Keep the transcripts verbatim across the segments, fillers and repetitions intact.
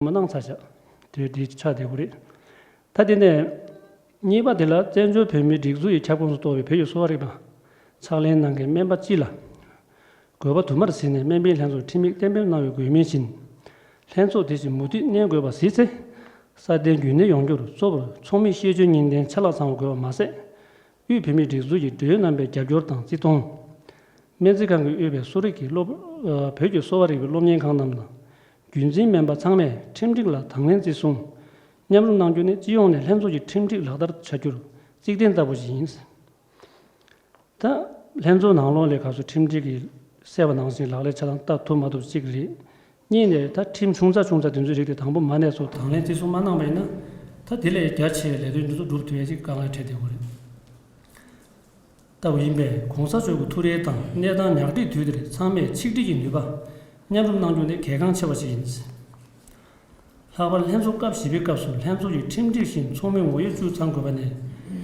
མ་གནང་ཚར་བཞག་དེ་འདི་ཆགས་བསྡད་ཡོད་རེད། ད་དེ་ནས་གཉིས་པ་དེ་ལ་བཙན་བྱོལ་བོད་མིའི་སྒྲིག་འཛུགས་ཀྱི་ཁྱབ་ཁོངས་སུ་གཏོགས་པའི་བོད་ཀྱི་གསོ་བ་རིག་པ་ཕྱག་ལེན་གནང་མཁན་སྨན་པ་སྤྱི་ལ་དགོས་པ་དུ་མར་གཟིགས་ནས་སྨན་པའི་ལྷན་ཚོགས་ཁྲིམས་ཡིག་གཏན་འབེབས་གནང་བའི་དགོས་མིན་བཞིན། ལྷན་ཚོགས་དེ་བཞིན་མུ་མཐུད་གནས་དགོས་པ་གཟིགས་ཚེ། སྲ་བརྟན་རྒྱུན་གནས་ཡོང་རྒྱུར་གཙོ་བོར་ཚོགས་མིའི་ཤེས་འཇོན་གཉིས་ལྡན་ཆ་ལག་ཚང་བ་དགོས་པ་མ་ཟད། དབུས་བོད་མིའི་སྒྲིག་འཛུགས་ཀྱི་འབྲེལ་ཡོད་རྣམ་པའི་རྒྱབ་སྐྱོར་དང་བརྩི་མཐོང་། སྨན་རྩིས་ཁང་གིས་དབུས་པའི་གསོ་རིག་གི་སློབ་ཨ་བོད་ཀྱི་གསོ་བ་རིག་པའི་སློབ་གཉེར་ཁང་རྣམས་དང་། རྒྱུན་འཛིན་སྨན་པ་ཚང་མས་ཁྲིམས་སྒྲིག་ལ་དང་ལེན་བརྩི་སྲུང་མཉམ་རུབ་གནང་རྒྱུ་ནི་སྤྱི་ཡོངས་ནས་ལྷན་ཚོགས་ཀྱི་ཁྲིམས་སྒྲིག་ལག་བསྟར་བྱ་རྒྱུར་གཙིགས་དོན་ལྟ་བུ་ཞིག་ཡིན། ད་ལྷན་ཚོགས་ནང་ལོགས་ལས་ཁག་སུ་ཁྲིམས་སྒྲིག་གིས་གསལ་བ་ནང་བཞིན་ལག་ལེན་ཆ་ཚང་བསྟར་ཐུབ་མ་ཐུབ་གཅིག་རེད། གཉིས་ནས་ད་ཁྲིམས་ཆུང་ཙག་ཆུང་ཙག་དེ་ཚོའི་རིགས་དེ་དང་པོ་མ་གནས་ཚུལ་དང་ལེན་བརྩི་སྲུང་མ་གནང་བ་ཡིན་ན། ད་དེ་ལས་རྒྱ་ཆེ་བའི་ལས་དོན་འདི་ཚོ་སྒྲུབ་ཐུབ་ཡས་ཅིག་དཀའ་ངལ་འཕྲད་བསྡད་ཡོད་རེད། ལྟ་བུ་ཡིན་པས་གོང་ས་མཆོག་གི་ཐུགས་རེ་དང་གནས་སྟངས་ཉག་ཕྲའི་དུས་འདིར་ཚང་མས་ཆིག་སྒྲིལ་གྱི་ནུས་པ་མཉམ་རུབ་གནང་རྒྱུ་ནི་གལ་འགངས་ཆེ་བ་ཞིག་ཡིན། ལྷག་པར་ལྷན་ཚོགས་སྐབས་བཞི་པའི་སྐབས་སུ་ལྷན་ཚོགས་ཀྱི་ཁྲིམས་སྒྲིག་བཞིན་ཚོགས་མི་ངོ་ཡོད་བཅུ་ཚང་དགོས་པ་ནས།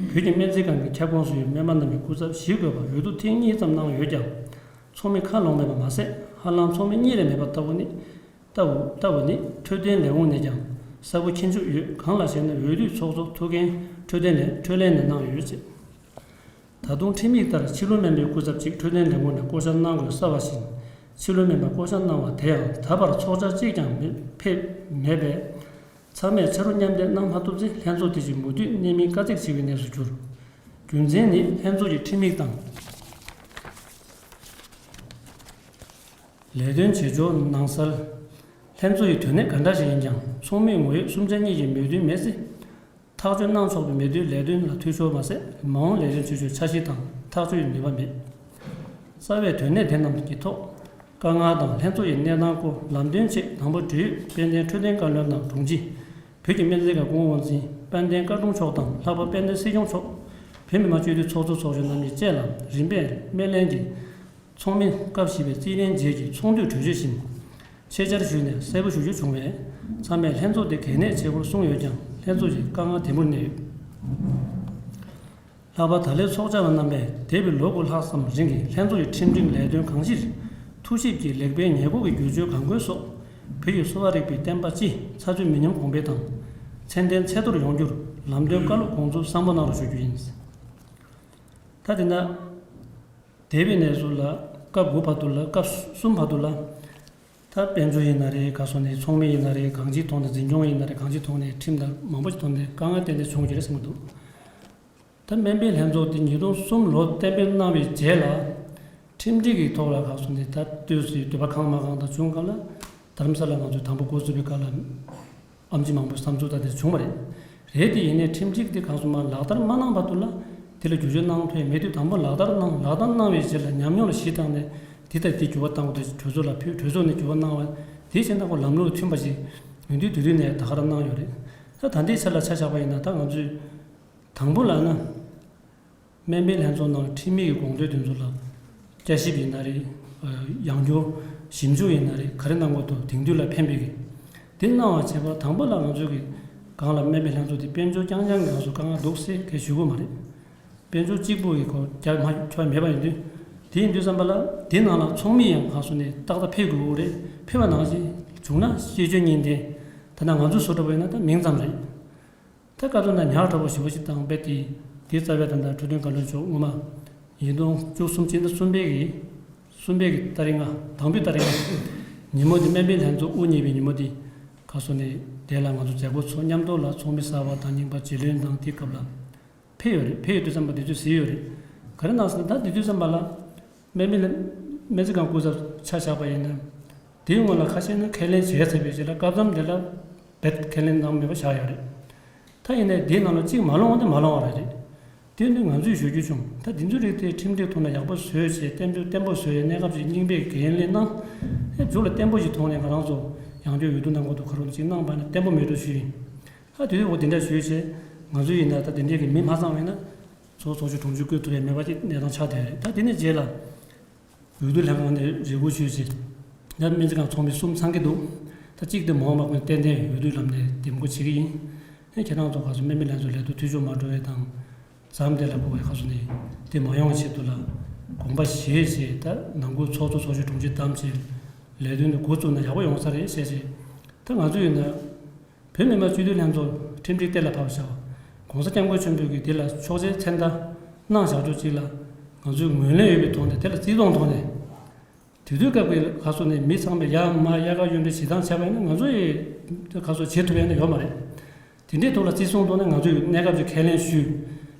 བོད་ཀྱི་སྨན་རྩིས་ཁང་གི་ཁྱབ་ཁོངས་སུ་ཡོད་སྨན་པ་རྣམས་ཀྱི་སྐུ་ཚབ་བཞེས་དགོས་པ་འོས་བསྡུ་ཐེངས་གཉིས་ཙམ་གནང་ཡོད་ཀྱང་། ཚོགས་མི་ཁ་ལོངས་མེད་པ་མ་ཟད། ཧ་ལམ་ཚོགས་མི་གཉིས་ལས་མེད་པ་ལྟ་བུ་ནི། ལྟ་བུ་ལྟ་བུ་ནི་འཕྲོད་བསྟེན་ལས་ཁུངས་ནས་ཀྱང་གསལ་པོ་མཁྱེན་ཆུབ་ཡོད། གང་ལགས་ཤེ་ན། འོས་བསྡུའི་ཚོགས་གཙོ་ཐུགས་འགན་འཕྲོད་བསྟེན་ལས་འཕྲོད་ལས་ནས་གནང་ཡོད་ཅེས། ད་དུང་ཁྲིམས་ཡིག་ལྟར་ཕྱི་ལུགས་སྨན་པའི་སྐུ་ཚབ་ཅིག་འཕྲོད་བསྟེན་ལས་ཁུངས་ནས་བསྐོ་བཞག་གནང་དགོས་གསལ་བ་བཞིན། ཕྱི་ལུགས་སྨན་པ་བསྐོ་བཞག་གནང་བ་དེ་ཡང་ད་བར་ཚོགས་བཅར་གཅིག་ཀྱང་མེད་ཕེབས་མེད་པས། ཚང་མས་ཕྱི་རུ་མཉམ་འདེགས་གནང་མ་ཐུབ་ཚེ་ལྷན་ཚོགས་དེ་བཞིན་མུ་མཐུད་གནས་མིན་དཀའ་ཚེགས་ཆེ་བའི་གནས་སུ་གྱུར། རྒྱུ་མཚན་ནི་ལྷན་ཚོགས་ཀྱི་ཁྲིམས་ཡིག་དང་། ལས་དོན་བྱེད་ཕྱོགས་ནང་གསལ། ལྷན་ཚོགས་ཀྱི་དོན་གནད་ག་འདྲ་ཞིག་ཡིན་ཀྱང་ཚོགས་མི་ངོ་ཡོད་གསུམ་ཆ་གཉིས་ཀྱི་མོས་མཐུན་མེད་ཚེ། ཐག་གཅོད་གནང་ཆོག་པའི་མེད་དུས་ལས་དོན་ལ་འཐུས་ཤོར་མ་ཟད། མ་འོངས་ལས་དོན་བྱེད་ཕྱོགས་འཆར་གཞི་དང་ཐག་གཅོད་ཀྱི་ནུས་པ་མེད། རྩ་བའི་དོན་གནད་དེ་རྣམས་ཀྱི་ཐོག་དཀའ་ངལ་དང་ལྷན་ཚོགས་ཀྱི་གནས་སྟངས་སྐོར་ལམ་སྟོན་ཆེད་དང་པོ་འབྲེལ་ཡོད་དཔལ་ལྡན་འཕྲོད་བསྟེན་བཀའ་བློན་དང་དྲུང་ཆེ། བོད་ཀྱི་སྨན་རྩིས་ཁང་སྐུ་ངོ་དབང་འཛིན་དཔལ་ལྡན་བཀའ་དྲུང་མཆོག་དང་ལྷག་པར་དཔལ་ལྡན་སྲིད་སྐྱོང་མཆོག་བོད་མི་མང་སྤྱི་འཐུས་ཚོགས་གཙོ་ཚོགས་གཞོན་རྣམ་གཉིས་བཅས་ལ་རིམ་པས་སྨན་ལྷན་གྱི་ཚོགས་མི་སྐབས་བཞི་པའི་རྩིས་ལེན་རྗེས་ཀྱི་ཚོགས་འདུའི་གྲོས་ཆོད་བཞིན་ཆེད་བཅར་ཞུས་ནས་གསལ་པོ་ཞུ་རྒྱུ་བྱུང་བས། ཚང་མས་ལྷན་ཚོགས་དེ་གལ་གནད་ཆེ་བོར་གསུངས་ཡོད་ཀྱང་ལྷན་ཚོགས་ཀྱི་དཀའ་ངལ་དེ་མུར་གནས་ཡོད། ལྷག་པར་ད་ལོའི་ཚོགས་བཅར་བ་རྣམ་པས་འདས་པའི་ལོ་དགུ་ལྷག་ཙམ་རིང་གི་ལྷན་ཚོགས་ཀྱི་ཁྲིམས་སྒྲིག་ལས་དོན་གང་ཅིར་ཐུགས་ཞིབ་ཀྱིས་ལེགས་སྤེལ་ཉེས་འགོག་གི་བསྒྱུར་བཅོས་གང་དགོས་སོགས་བོད་ཀྱི་གསོ་བ་རིག་པའི་བསྟན་པ་སྤྱི་ཚ་ཚོད་མི་ཉམས་གོང་འཕེལ་དང་། ཚད་ལྡན་ཚད་མཐོར་ཡོང་རྒྱུར་ལམ་སྟོན་བཀའ་སློབ་དགོངས་ཚུལ་བཟང་པོ་གནང་རོགས་ཞུ་རྒྱུ་ཡིན། ད་དེ་ན། འདས་པའི་གནས་ཚུལ་ལ་སྐབས་དགུ་བར་དུ་ལ་སྐབས་གསུམ་བར་དུ་ལ། ད་དཔལ་འབྱོར་ཡིན་ན་རེད། ག་སོང་ནས་ཚོགས་མི་ཡིན་ན་རེད། གང་ཅིའི་ཐོག་ནས་འཛིན་སྐྱོང་ཡིན་ན་རེད། གང་ཅིའི་ཐོག་ནས་ཁྲིམས་དང་མང་པོ་ཞིག་ཐོག་ནས་དཀའ་ངལ་ཏན་ཏན་བྱུང་གི་རེད་བསམ་གྱི་འདུག་ད་སྨན་པའི་ལྷན་ཚོགས་དེ་ཉིས་སྟོང་གསུམ་ལོ་གཏན་འབེབས་གནང་བའི་རྗེས་ལ། ཁྲིམས་སྒྲིག་གི་ཐོག་ལ་ག་སོང་ནས་ད་ལྟོས་སུ་འདོད་པ་གང་མ་གང་དང་བྱུང་ག་ལ། དྷ་རམ་ས་ལ་ང་ཚོས་དང་པོ་འགོ་བཙུགས་པའི་སྐབས་ལ། ཨམ་ཆི་མང་པོས་བསམ་ཚུལ་ད་དེ་བྱུང་བ་རེད། རེད་དེ་ཡིན་ནའི་ཁྲིམས་སྒྲིག་དེ་གང་སོང་མ་ལག་བསྟར་མ་གནང་བར་དུ་ལ། དེ་ལ་བསྒྱུར་བཅོས་གནང་ཐུབ་ཡ་མེད་དུས་དང་པོ་ལག་བསྟར་གནང་། ལག་བསྟར་གནང་བའི་རྗེས་ལ་ཉམས་མྱོང་ལ་གཞི་བཏང་ནས་དེ་ལྟར་དེ་འགྱུར་བ་བཏང་དགོས་དེ་གྲོས་ཚོགས་ལ་ཕུལ། གྲོས་ཚོགས་ནས་འགྱུར་བ་གནང་བ་དེ་བཞིན་དང་པོ་ལམ་ལུགས་མཐུན་པ་ཞིག་ཡོང་དུས་དེ་དུས་ནས་ད་ག་རང་གནང་ཡོད་རེད། ད་ད་ལྟའི་ཆ་ལ་ཆ་བཞག་པ་ཡིན་ན་ད་ང་ཚོས་དང་པོ་ལ་ན། སྨན་པའི་ལྷན་ཚོགས་ནང་ཁྲིམས་ཡིག་གི་དགོངས་དོན་དེ་ཚོ་ལ་བསྐྱར་ཞིབ་ཡིན་ན་རེད། ཡང་བསྐྱར་ཞིབ་འཇུག་ཡིན་ན་རེད། ག་རེ་གནང་དགོས་འདུག་དེང་དུས་ལ་ཕན་པའི་གི་དེ་གནང་བ་བྱས་པ་དང་པོ་ལ་ང་ཚོས་གི་སྒང་ལ་སྨན་པའི་ལྷན་ཚོགས་དེ་དཔལ་འབྱོར་རྐྱང་རྐྱང་གི་ང་ཚོ་དཀའ་ངལ་འདུག་ཟེར་གས་ཞུ་དགོས་མ་རེད། དཔལ་འབྱོར་གཅིག་པུ་གི་སྐོར་རྒྱག་མ་ཆོག་མེད་པ་ཡིན་དུས། དེ་ཡིན་དུས་ཙམ་པ་ལ་དེ་ནང་ལ་ཚོགས་མི་ཡང་གང་སོང་ནས་ཏག་ཏག་ཕེབས་དགོས་རེད། ཕེབས་པ་ནང་བཞིན་བྱུང་ན་ཤེས་འཇོན་གཉིས་ལྡན། ད་ནང་ང་ཚོ་བཟོ་འདྲ་པོ་ཡིན་ན་ད་མིང་ཙམ་རེད། ད་སྐབས་དུ་ན་ཉག་ཕྲ་པོ་ཞེ་པོ་ཞིག་དང་རྦད་དེ། དེའི་རྩ་བའི་ད་ལྟ་འཕྲོད་བསྟེན་བཀའ་བློན་མཆོག་སྔོན་མ་ཉིས་སྟོང་བཅུ་གསུམ་ཕྱི་ཟླ་གསུམ་པའི་གི་གསུམ་པའི་གི་ཏ་རིག་ལྔ། དང་པོའི་ཏ་རིག་ལྔ་ཉིན་མོ་དེ་སྨན་པའི་ལྷན་ཚོགས་དབུ་བརྙེས་པའི་ཉིན་མོ་དེ་ག་སོང་ནས་དེ་ལ་ང་ཚོ་མཛད་སྒོ་ཚོགས་མཉམ་དུ་ལ་ཚོགས་མི་གསར་པ་དང་རྙིང་པ་རྗེ་བློན་དང་དེའི་སྐབས་ལ་ཕེབས་ཡོད་རེད། ཕེབས་ཡོད་དུས་ཙམ་པ་དེ་ཚོས་གཟིགས་ཡོད་རེད། ག་རེ་གནང་ཟེར་ན་ད་དེ་དུས་ཙམ་པ་ལ། སྨན་པའི་ལ་སྨན་རྩིས་ཁང་སྐུ་ཚབ་ཆ་བཞག་པ་ཡིན་ན། དེའི་སྔོན་ལ་ཁ་ཤས་ནི་ཁས་ལེན་བྱས་ཚར་བའི་རྗེས་ལ་སྐབས་མཚམས་དེ་ལ་རྦད་ཁས་ལེན་གནང་མེད་པ་བཞག་ཡོད་རེད། ད་ཡིན་ནའི་དེའི་ནང་ལ་གཅིག་མ་ལོངས་པ་དེ་མ་ལོངས་པ་རེད། དེ་ནི་ང་ཚོས་ཞུ་རྒྱུ་བྱུང་། ད་དེ་ཚོའི་རིགས་དེ་ཁྲིམས་སྒྲིག་ཐོག་ནས་ཡག་པོ་བཟོས་བྱས་གཏན་འབེབས་བརྟན་པོ་བཟོས་ཡས་གནས་སྐབས་ཀྱི་རྙིང་པའི་འགན་ལེན་གནང་། ཨེ་མཇུག་ལ་བརྟན་པོ་ཞིག་ཐོག་ནས་ང་རང་ཚོ་ཡང་བསྐྱར་འོས་བསྡུ་གནང་དགོས་འདུག་ཁ་རོག་ཅིག་གནང་པ་ནི་བརྟན་པོ་མེད་འགྲོ་ཞུས་ཡིན། ད་དེ་དུས་འོ་དེ་འདྲ་ཞུས་བྱས་ང་ཚོ་ཡིན་ན་ད་དེ་འདྲའི་གི་མི་མ་ཚང་བས་ན། ཚོགས་ཚོགས་ཆུང་དྲུང་ཆུ་བསྐོས་ཐུབ་ཡ་མེད་པ་ཅིག་གནས་སྟངས་ཆགས་བསྡད་རེད། ད་དེ་ནས་རྗེས་ལ་འོས་བསྡུ་ལྷན་ཁང་ནས་རེ་སྐུལ་ཞུས་ཚེ། ད་སྨན་རྩིས་ཁང་ཚོགས་མི་གསུམ་ཚང་གི་འདུག་ད་གཅིག་དེ་མ་འོངས་པ་ཀུན་ཏན་ཏན་འོས་བསྡུའི་ལམ་ནས་འདེམས་བསྐོ་བྱེད་ཀྱི་ཡིན། ཨེ་ཁྱེད་རང་ཚོ་ག་ཚོད་སྨན་པའི་ལྷན་ཚོགས་ལས་དོན་འཐུས་ཤོར་མ་འགྲོ་བའི་དང་། མཚམས་དེ་ལ་ཕོག་པའི་ག་ཚོད་ནས་དེ་མ་ཡོང་བའི་ཆེད་དུ་ལ་དགོངས་པ་བཞེས་བྱས། ད་ནང་ཁུལ་ཚོགས་གཙོ་ཚོགས་གཞོན་དྲུང་ཆེ་བདམས་བྱས་ལས་དོན་དེ་འགོ་བཙུགས་ན་ཡག་པོ་ཡོང་ས་རེད་བཤད་བྱས། ད་ང་ཚོ་ཡིན་ན། བོད་མི་མང་སྤྱི་འཐུས་ལྷན་ཚོགས་ཁྲིམས་སྒྲིག་གཏན་ལ་ཕབ་བཞག །གོང་ས་སྐྱབས་མགོན་ཆེན་པོས་ཀྱིས་དེ་ལ་ཆོག་མཆན་མཚན་རྟགས་གནང་བཞག་ཆོག་ཅིག་ལ། ང་ཚོས་ངོས་ལེན་ཡོད་པའི་ཐོག་ནས་དེ་ལ་བརྩི་མཐོང་ཐོག་ནས། དེ་དུས་སྐབས་ཀྱི་ཁ་སོ་ནས་མི་ཚང་མས་ཡར་མར་དབྱར་ཁ་གཡོན་འདྲེན་བྱེད་སྟངས་བྱས་པ་ཡིན་ན་ང་ཚོ་ཡི་ཁ་སོ་བྱེད་ཐུབ་ཡ་ནི་ཡོད་མ་རེད། དེ་འདྲའི་ཐོག་ལ་བརྩི་མཐོང་ཐོག་ནས་ང་ཚོས་གནས་སྐབས་ཀྱི་ཁས་ལེན་ཞུས།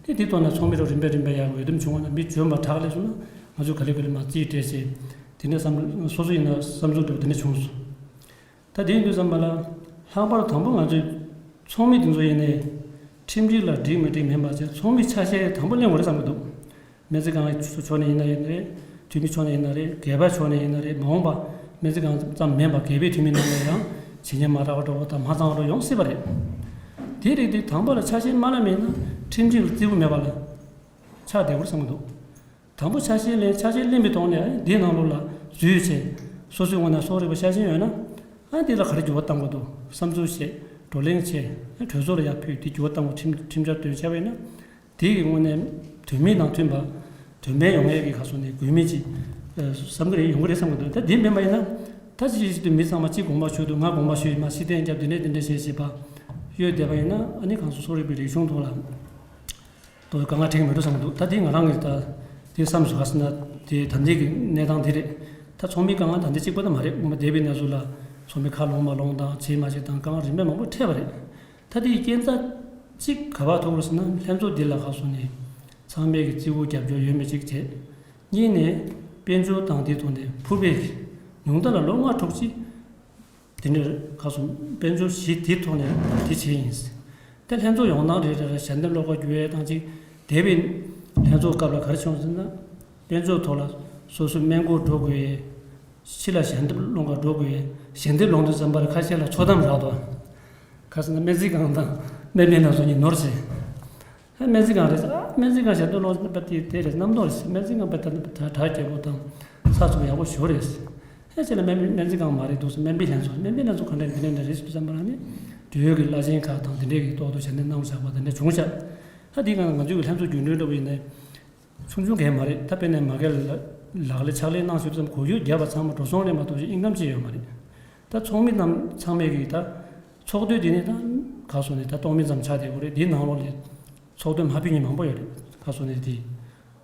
དེ་དེ་ཐོག་ནས་ཚོགས་མི་རོ་རིམ་པས་རིམ་པས་ཡར་འོས་འདེམས་བྱུང་བ་ན་མི་འཇོན་པ་དྲག་ལས་སོང་ན་ང་ཚོས་ག་ལེ་ག་ལེ་མར་རྩིས་སྤྲད་བྱས། དེ་འདྲ་བསམ་སོ་སོ་ཡིན་ན་བསམ་ཚུལ་འདྲ་པོ་དེ་འདྲ་བྱུང་སོང་། ད་དེ་ཡིན་དུས་ཙམ་པ་ལ། ལྷག་པར་དང་པོ་ང་ཚོའི་ཚོགས་མི་དེ་ཚོ་ཡིན་ནའི། ཁྲིམས་སྒྲིག་ལ་འགྲིག་མི་འགྲིག་མིན་པ་བྱས་ཚོགས་མི་ཆ་ཤས་དང་པོ་གླེང་དགོས་རེད་བསམ་གྱི་འདུག་སྨན་རྩིས་ཁང་ཕྱོགས་ནས་ཡིན་ན་ཡིན་ནའི། འཐུས་མི་ཕྱོགས་ནས་ཡིན་ན་རེད། སྒེར་པ་ཕྱོགས་ནས་ཡིན་ན་རེད། མ་འོངས་པ་སྨན་རྩིས་ཁང་ཙམ་མིན་པ་སྒེར་པའི་འཐུས་མི་ནང་ནས་ཡང་བྱེད་ཉན་མ་དྲག་པ་འགྲོ་བ་དང་མ་ཚང་བ་འགྲོ་ཡོང་སྲིད་པ་རེད། དེའི་རིགས་དེ་དང་པོ་ལ་ཆ་ཤས་མ་བླངས་པ་ཡིན་ན་ཁྲིམས་སྒྲིག་ལ་བརྩི་བཀུར་མེད་པ་ལ་ཆགས་བསྡད་དགོས་རེད་བསམ་གྱི་འདུག་དང་པོ་ཆ་ཤས་ལེན་ཆ་ཤས་ལེན་པའི་ཐོག་ནས་འདིའི་ནང་ལོགས་ལ་འཛུལ་བྱས། སོ་སོའི་ངོས་ནས་གསོ་རིག་པ་ཤ་ཞེན་ཡོད་ན། ཨ་འདི་ལ་ག་རེ་འགྱུར་བ་གཏང་དགོས་འདུག་བསམ་ཚུལ་བཤད། བགྲོ་གླེང་བྱས། གྲོས་ཚོགས་ལ་ཡར་ཕུལ་དེ་འགྱུར་བ་གཏང་དགོས་ཁྲིམས་ཁྲིམས་འཆར་འདོན་བྱས་པ་ཡིན་ན། དེ་གི་ངོས་ནས་དོན་མེད་དང་མཐུན་པ། དོན་ཕན་ཡོང་ཡས་ཀྱི་ཁ་སོ་ནས་དགོས་མེད་ཅིག་བསམ་གི་རེད་ཡོང་གི་རེད་བསམ་གི་འདུག་ད་དེ་མིན་པ་ཡིན་ན། ད་ཅི་ཞིག་ཏུ་མི་ཚང་མ་གཅིག་དགོངས་པ་ཞུ་འདུག་ང་དགོངས་པ་ཞུ་ཡིན་མ་ཤི་བསྟན་རྒྱབ་དེ་འདྲས་དེ་འདྲས་བྱས་བྱས་པ། གཡོལ་བསྡད་པ་ཡིན་ན་ཨ་ནི་གང་སོ་གསོ་རིག་པའི་རིག་གཞུང་ཐོག་ལ། དོ་དཀའ་ངལ་འཕྲད་ཀྱི་མེད་འགྲོ་བསམ་གྱི་འདུག་ད་དེ་ང་རང་གི་ད་དེ་བསམ་སོང་ག་ཟེར་ན། དེ་ད་ལྟའི་གི་གནས་སྟངས་དེ་རེད། ད་ཚོགས་མིའི་དཀའ་ངལ་ད་ལྟ་གཅིག་པ་ད་མ་རེད། སྔོན་མ་འདས་པའི་གནས་ཚུལ་ལ་ཚོགས་མི་ཁ་ལོངས་མ་ལོངས་དང་བྱེད་མ་བྱེད་དང་དཀའ་ངལ་རིམ་པས་མང་པོ་འཕྲད་པ་རེད། ད་དེའི་རྐྱེན་རྩ་གཅིག་ག་པར་ཐུག་རེད་ཟེར་ན་ལྷན་ཚོགས་འདི་ལ་ཁ་སོང་ནས་ཚང་མས་ཀྱི་བརྩི་བཀུར་རྒྱབ་སྐྱོར་ཡོད་མེད་གཅིག་བྱས། གཉིས་ནས་དཔལ་འབྱོར་དང་དེའི་ཐོག་ནས་ཕུར་པའི་ཉུང་མཐའ་ལ་ལོ་ལྔ་དྲུག་ཅིག་དེ་འདྲའི་ཁ་སོ་དཔལ་འབྱོར་གཞི་དེའི་ཐོག་ནས་དེ་བྱས་ཡིན། དེ་ལྷན་ཚོགས་ཡོང་སྟངས་རེ་རེ་རེ་ཞལ་འདེབས་སློང་ག་རྒྱུ་ཡས་དང་གཅིག་འདས་པའི་ལྷན་ཚོགས་སྐབས་ལ་ག་རེ་བྱུང་ཟེར་ན། དཔལ་འབྱོར་ཐོག་ལ་སོ་སོའི་སྨན་སྒོར་འགྲོ་དགོས་ཡས། ཕྱི་ལ་ཞལ་འདེབས་སློང་ག་འགྲོ་དགོས་ཡས། ཞལ་འདེབས་སློང་དུས་ཙམ་པར་ཁ་ཤས་ལ་འཚོ་གཏམ་རག་འདུག་ག་ཟེར་ན་སྨན་རྩིས་ཁང་དང་སྨན་པའི་ལྷན་ཚོགས་གཉིས་ནོར་བྱས། ཨ་སྨན་རྩིས་ཁང་རེད་ཟེར། ཨ་སྨན་རྩིས་ཁང་ཞལ་འདེབས་སློང་ཟེར་ན་པ་དེ་དེ་རེད། རྣམ་རྟོག་རེད་ཟེར། སྨན་རྩིས་ཁང་པ་ད་ནི་དྲ་དྲ་རྒྱལ་པོ་དང་ས་ཚུགས་ཡག་པོ་ཞོ་རེད་ཟེར། ཨེ་ཅེ་ལ་སྨན་སྨན་རྩིས་ཁང་མ་རེད་འདུག་ཟེར། སྨན་པའི་ལྷན་ཚོགས། སྨན་པའི་ལྷན་ཚོགས་ག་འདྲ་འདི་འདྲ་འདྲ་རེད་ཟེར་བསམ་པ་ལ་ནི། འབྲེལ་ཡོད་ཀྱི་བླ་ཆེན་ཁག་དང་དེ་འདྲས་ཀྱི་ཐོག་ཏུ་ཞལ་འདེབས་གནང་བཞག་པ་དེ་འདྲ་བྱུང་ཤག་ད་འདི་གང་ང་ཚོའི་གི་ལྷན་ཚོགས་རྒྱུན་གྲོན་འདྲ་པོ་ཡིན་ནའི། ཆུང་ཆུང་གས་མ་རེད། ད་དཔེར་ན་མ་གས་ལ་ལག་ལེན་ཕྱག་ལས་གནང་ཞུ་ཙམ་གོ་ཡོད་རྒྱབ་པ་ཚང་མ་འགྲོ་སོང་རེད་མ་གཏོགས་ཨིན་ཀམ་ཅི་ཡོད་མ་རེད། ད་ཚོགས་མི་རྣམས་ཚང་མས་ཀྱི་ད་ཚོགས་དུས་འདི་ནི་ད་ག་སོ་ནས་ད་གཏོང་མི་ཙམ་ཆགས་བསྡད་ཡོད་རེད། འདིའི་ནང་ལོགས་ལ་ཚོགས་དུས་མ་ཕུད་མཁན་མང་པོ་ཡོད་རེད། ག་སོ་ནས་དེ་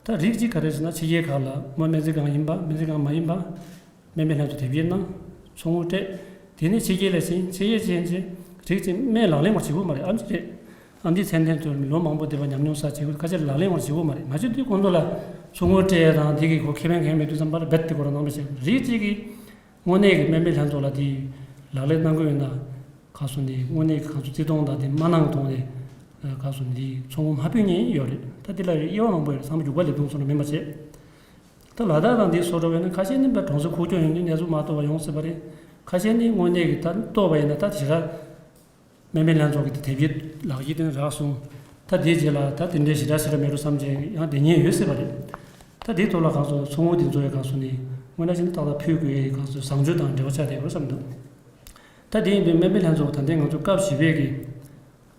ད་རིགས་གཅིག་ག་རེ་ཟེར་ན་ཕྱི་རྒྱལ་ཁག་ལ་མ་སྨན་རྩིས་ཁང་ཡིན་པ་སྨན་རྩིས་ཁང་མ་ཡིན་པ། སྨན་པའི་ལྷན་ཚོགས་དེབ་སྐྱེལ་གནང་། ཚོགས་དངུལ་སྤྲད། དེ་ནས་ཕྱི་རྒྱལ་ལ་ཕྱིན། ཕྱི་རྒྱལ་ཕྱིན་རྗེས་རིགས་གཅིག་སྨན་ལག་ལེན་པར་བྱེད་དགོས་མ་རེད། ཨམ་ཅི་རེད། ཨམ་ཅི་ཚད་ལྡན་དུ་ལོ་མང་པོ་བསྡད་པ་ཉམས་མྱོང་བསགས་བྱེད་དགོས། ཁ་ཆེ་ལག་ལེན་པར་བྱེད་དགོས་མ་རེད། མ་བྱེད་དུས་ཁོང་ཚོ་ལ་ཚོགས་དངུལ་སྤྲད་དང་དེ་གི་གོ་ཁེ་ཕན་གང་ཡང་མེད་དུས་ཙམ་པར་རྦད་དེ་ཁོ་རང་གནང་བ་བྱེད་དགོས། རིགས་གཅིག་གིས་དངོས་གནས་ཀྱི་སྨན་པའི་ལྷན་ཚོགས་ལ་དེ་ལག་ལེན་གནང་དགོས་ཡོད་ན། ག་སོ་ནས་དངོས་གནས་ཀྱི་ག་སོ་བརྩི་མཐོང་དང་དེ་མ་གནང་གི་ཐོག་ནས། ག་སོ་འདི་ཚོགས་དངུལ་མ་ཕུལ་མཁན་ཡོད་རེད། ད་དེ་ལ་དབྱེ་བ་མང་པོ་ཡོད་རེད། ཚང་མ་རྒྱུག་པ་ལེབ་རྡུང་སོང་ན་མིན་པ་བྱས། ད་ལ་དྭགས་དང་དེའི་སོ་འགྲོ་བས་ན་ཁ་ཤས་ནི་པ་གྲོང་གསེབ་ཁུག་ཀྱོག་ཡོང་དུས་གནས་ཚུལ་མ་རྟོགས་པ་ཡོང་སྲིད་པ་རེད། ཁ་ཤས་ནི་དངོས་གནས་ཀྱི་ད་རྟོགས་པ་ཡིན་ན་ད་ཞེ་དྲག་སྨན་པའི་ལྷན་ཚོགས་ཀྱི་དེབ་སྐྱེལ་ལག་ཁྱེར་དེ་རག་སོང་། ད་དེའི་རྗེས་ལ་ད་དེ་འདྲའི་ཞེ་དྲག་ཞེ་དྲག་མེད་འགྲོ་བསམ་བྱས་ཡང་བསྡད་མཁན་ཡོད་སྲིད་པ་རེད། ད་དེའི་ཐོག་ལ་གང་སོ་ཚོགས་དངུལ་དེ་ཚོ་ཡང་གང་སོ་ནི་དངོས་གནས་བྱས་ན་ཏག་ཏག་ཕུལ་དགོས་ཡས་གང་སོ་བཟང་སྤྱོད་དང་འབྲེལ་བ་ཆགས་བསྡད་ཡོད་བསམ་འདུག་ད་དེ་ཡིན་དུས་སྨན་པའི་ལྷན་ཚོགས་ད་ལྟའི་ང་ཚོ་སྐབས་བཞི་པའི་གི་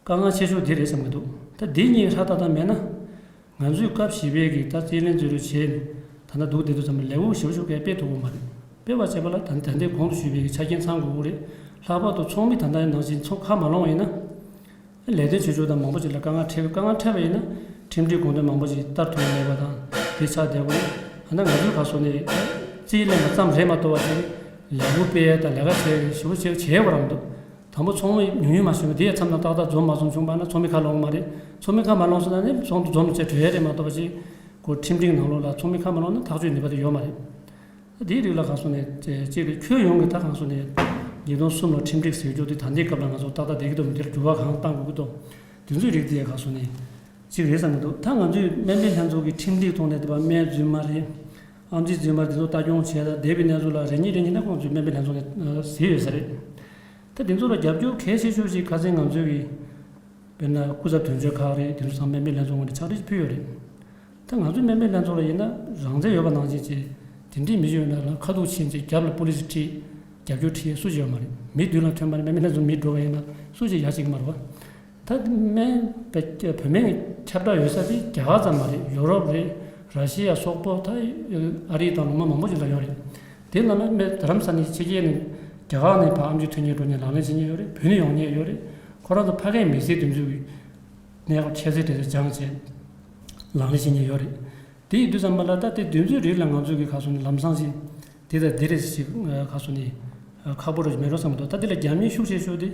དཀའ་ངལ་ཆེ་ཤོས་དེ་རེད་བསམ་གྱི་འདུག་ད་འདི་གཉིས་ཧྲ་ཏག་ཏག་མེད་ན། ང་ཚོས་སྐབས་བཞི་པའི་གི་ད་རྩིས་ལེན་རྩིས་རུ་བྱས་ནས་ད་ལྟ་འདུག་བསྡད་དུས་ཙམ་ལས་འགུལ་ཞེ་པོ་ཞིག་གས་སྤེལ་ཐུབ་ཀྱི་མ་རེད། སྤེལ་བ་བྱས་པ་ལ་ད་ད་ལྟའི་གོང་དུ་ཞུས་པའི་གི་ཆ་རྐྱེན་ཚང་དགོས་ཀྱི་རེད། ལྷག་པར་དུ་ཚོགས་མི་ད་ལྟའི་ནང་བཞིན་ཚོགས་ཁ་མ་ལོངས་པ་ཡིན་ན། ལས་དོན་བྱེད་ཕྱོགས་དང་མང་པོ་ཞིག་ལ་དཀའ་ངལ་འཕྲད་དཀའ་ངལ་འཕྲད་པ་ཡིན་ན། ཁྲིམས་སྒྲིག་དགོངས་དོན་མང་པོ་ཞིག་བསྟར་ཐུབ་ཀྱི་མེད་པ་དང་དེ་ཆགས་བསྡད་དགོས་རེད། ད་ལྟ་ང་ཚོའི་ག་སོ་ནས་རྩིས་ལེན་པ་ཙམ་རེད་མ་གཏོགས་པ་ཞིག་ལས་འགུལ་སྤེལ་ཡ་དང་ལས་ཀ་བྱེད་ཡ་ཞེ་པོ་ཞིག་བྱེད་དགོས་རང་འདུག་དང་པོ་ཚོགས་མི་ཉུང་ཉུང་མ་ཞུས་པ་དེ་ཡང་མཚམས་དང་ཏག་ཏག་འཛོམས་མ་འཛོམས་བྱུང་བ་ན་ཚོགས་མི་ཁ་ལོངས་མ་རེད། ཚོགས་མི་ཁ་མ་ལོངས་སོང་ན་ནི་ཚོགས་འདུ་འཛོམས་བྱས་གྲོལ་ཡ་རེད་མ་གཏོགས་པ་ཞིག་གོ་ཁྲིམས་སྒྲིག་ནང་ལོགས་ལ་ཚོགས་མི་ཁ་མ་ལོངས་ན་ཐག་གཅོད་ནུས་པ་དེ་ཡོད་མ་རེད། དེའི་རིགས་ལ་གང་སོང་ནས་གཅིག་རེད། ཁྱོན་ཡོངས་ཀྱི་ད་གང་སོང་ནས་ཉིས་སྟོང་གསུམ་ལ་ཁྲིམས་སྒྲིག་ཟེར་རྒྱུ་དེ་ད་ལྟའི་སྐབས་ལ་ང་ཚོ་ཏག་ཏག་བསྡད་ཀྱི་འདུག་དེར་འགྱུར་བ་གང་བཏང་དགོས་ཀྱི་འདུག་དེ་ཚོའི་རིགས་དེ་གང་སོང་ནས་གཅིག་རེད་བསམ་གྱི་འདུག་ད་ང་ཚོས་སྨན་པའི་ལྷན་ཚོགས་ཀྱི་ཁྲིམས་སྒྲིག་ཐོག་ནས་དེ་བ་སྨན་རྫུན་མ་རེད། ཨམ་ཆི་རྫུན་མ་རེད། དེ་ཚོ་ལྟ་སྐྱོང་བྱས་ད་འདས་པའི་གནས་ཚུལ་ལ་རེ་གཉིས་རེ་གཉིས་ན་ཁོང་ཚོས་སྨན་པའི་ལྷན་ཚོགས་ནས་ཟེར་ཡོད་ས་རེད། ད་དེ་ཚོ་ལ་རྒྱབ་སྐྱོར་གལ་ཆེ་ཤོས་ཤིག་ཁ་སང་ང་ཚོའི་གི་དཔེར་ན་སྐུ་ཚབ་དོན་གཅོད་ཁག་རེད། དེ་ཚོ་ཚང་མ་སྨན་པའི་ལྷན་ཚོགས་ངོས་ནས་ཕྱག་བྲིས་ཕུལ་ཡོད་རེད། ད་ང་ཚོའི་སྨན་པའི་ལྷན་ཚོགས་ལ་ཡིན་ན་རང་བཙན་ཡོད་པ་ནང་བཞིན་བྱས་དེ་འདྲའི་མི་ཡོད་ན་ལ་ཁ་ཐུག་ཕྱིན་བྱས་རྒྱབ་ལ་པོ་ལི་སི་ཁྲིད་རྒྱབ་སྐྱོར་ཁྲིད་སུ་ཡོད་མ་རེད། མི་མདུན་ལ་ཐོན་པ་ནས་སྨན་པའི་ལྷན་ཚོགས་མི་འགྲོ་བ་ཡིན་ན་སུ་ཞིག་ཡ་ཞིག་མ་རེད་བ། ད་སྨན་པའི་བོད་སྨན་གྱི་ཁྱབ་བསྒྲགས་ཡོད་ས་དེ་རྒྱ་གར་ཙམ་མ་རེད། ཡོ་རོབ་རེད། ར་ཤི་ཡ་སོག་པོ་ད་ཨ་རི་དང་ལུང་པ་མང་པོ་ཞིག་ལ་ཡོད་རེད། དེ་ནང་ན་སྨན་རྡ་རམ་ས་ནས་ཕྱི་རྒྱལ་ནས་ རྒྱ་གར་ནས་ཕར་ཨེམ་ཆི་ཐོན་མཁན་འགྲོ་མཁན་ལག་ལེན་བྱེད་མཁན་ཡོད་རེད། བོད་ནས་ཡོང་མཁན་ཡོད་རེད། ཁོ་རང་ཚོ་ཕ་གིའི་མི་སེར་དེ་ཚོའི་གནས་སྐབས་འཆལ་ཚད་དེ་ཚོ་སྦྱངས་བྱས་ལག་ལེན་བྱེད་མཁན་ཡོད་རེད། དེ་ཡིན་དུས་ཙམ་པ་ལ་ད་དེ་དེ་ཚོའི་རིགས་ལ་ང་ཚོ་གི་ག་སོ་ནས་ལམ་སང་ཞིག་དེ་དང་དེ་རེད་ཞིག་ག་སོ་ནས་ཁག་པོ་རེད་མེད་རོགས་བསམ་འདུག་ད་དེ་ལ་རྒྱབ་གཉེར་ཤུགས་ཆེ་ཤོས་དེ་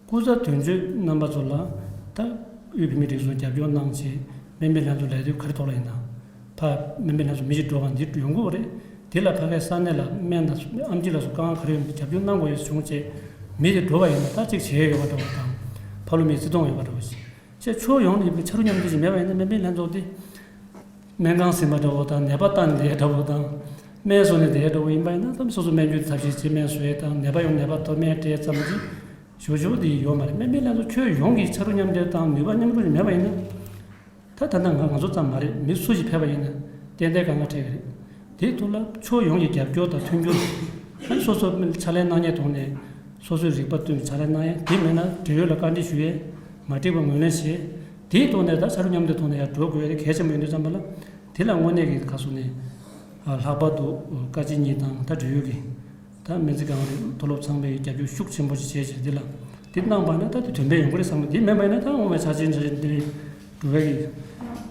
སྐུ་ཚབ་དོན་གཅོད་རྣམ་པ་ཚོ་ལ་ད་དབུས་བོད་མིའི་སྒྲིག་འཛུགས་རྒྱབ་སྐྱོར་གནང་བྱས་སྨན་པའི་ལྷན་ཚོགས་ལས་དོན་ག་རེ་ཐོག་ལ་ཡིན་ན་ཕ་སྨན་པའི་ལྷན་ཚོགས་མི་ཞིག་འགྲོ་བ་འདི་ཡོང་གི་ཡོད་རེད། དེ་ལ་ཕ་གའི་ས་གནས་ལ་སྨན་དང་ཨེམ་ཆི་ལ་སོགས་དཀའ་ངལ་ག་རེ་ཡོད་མེད་རྒྱབ་སྐྱོར་གནང་དགོས་ཡོད་བྱུང་བྱས་མི་དེ་འགྲོ་བ་ཡིན་ན་ད་ཅིག་བྱེད་ཡོད་པ་འདྲ་བ་དང་ཕ་ལོ་མི་བརྩི་མཐོང་ཡོད་པ་འདྲ་བ་ཞིག་བྱས་ཕྱོགས་ཡོངས་ནས་ཕྱག་རོགས་མཉམ་འདེགས་ཤིག་མེད་པ་ཡིན་ན་སྨན་པའི་ལྷན་ཚོགས་དེ། སྨན་ཁང་ཟིན་པ་འདྲ་བོ་དང་ནད་པ་བལྟས་ནས་བསྡད་འདྲ་བོ་དང་སྨན་བཟོས་ནས་བསྡད་འདྲ་བོ་ཡིན་པ་ཡིན་ན་ད་སོ་སོ་སྨན་བཅོས་ཐབས་ཤེས་བྱེད་སྨན་བཟོ་ཡས་དང་ནད་པ་ཡོང་ནད་པ་ཐོབ་སྨན་སྤྲད་ཙམ་གྱིས་ཞུ་ཞུ་དེ་ཡོད་མ་རེད། སྨན་པའི་ལྷན་ཚོགས་ཁྱོན་ཡོངས་ཀྱི་ཕྱག་རོགས་མཉམ་འབྲེལ་དང་ནུས་པ་མཉམ་སྤུངས་ཞིག་མེད་པ་ཡིན་ན་ད་ད་ལྟ་ང་ང་ཚོ་ཙམ་མ་རེད། མི་སུ་ཞིག་ཕེབས་པ་ཡིན་ན་ཏན་ཏན་དཀའ་ངལ་འཕྲད་ཀྱི་རེད། དེའི་ཐོག་ལ་ཕྱོགས་ཡོངས་ཀྱི་རྒྱབ་སྐྱོར་དང་མཐུན་འགྱུར་ཨ་ནི་སོ་སོ་ཕྱག་ལས་གནང་མཁན་ཐོག་ནས་སོ་སོའི་རིག་པ་བཏོན་ཕྱག་ལས་གནང་ཡས་དེ་མེད་ན་འབྲེལ་ཡོད་ལ་བཀའ་འདྲི་ཞུ་ཡས་མ་འགྲིག་པ་ངོས་ལེན་བྱས་དེའི་ཐོག་ནས་ད་ཕྱག་རོགས་མཉམ་འབྲེལ་ཐོག་ནས་ཡར་འགྲོ་དགོས་ཡས་དེ་གལ་ཆེན་པོ་ཡིན་དུས་ཙམ་པ་ལ། དེ་ལ་དངོས་གནས་ཀྱི་ཁ་སོ་ནས་ལྷག་པར་དུ་བཀའ་སྤྱི་གཉིས་དང་ད་འབྲེལ་ཡོད་ཀྱི་ད་སྨན་རྩིས་ཁང་རེད་མཐོ་སློབ་ཚང་མས་རྒྱབ་སྐྱོར་ཤུགས་ཆེན་པོ་ཞིག་བྱས་བྱས་འདི་ལ་འདི་གནང་པ་ན་ད་དེ་དོན་ཕན་ཡོང་གི་རེད་བསམ་གི་འདི་མེད་པ་ཡིན་ན་ད་དངོས་མེད་ཆ་ཆེན་ཆ་ཆེན་འདི་རེད་འགྲོ་བའི་གི་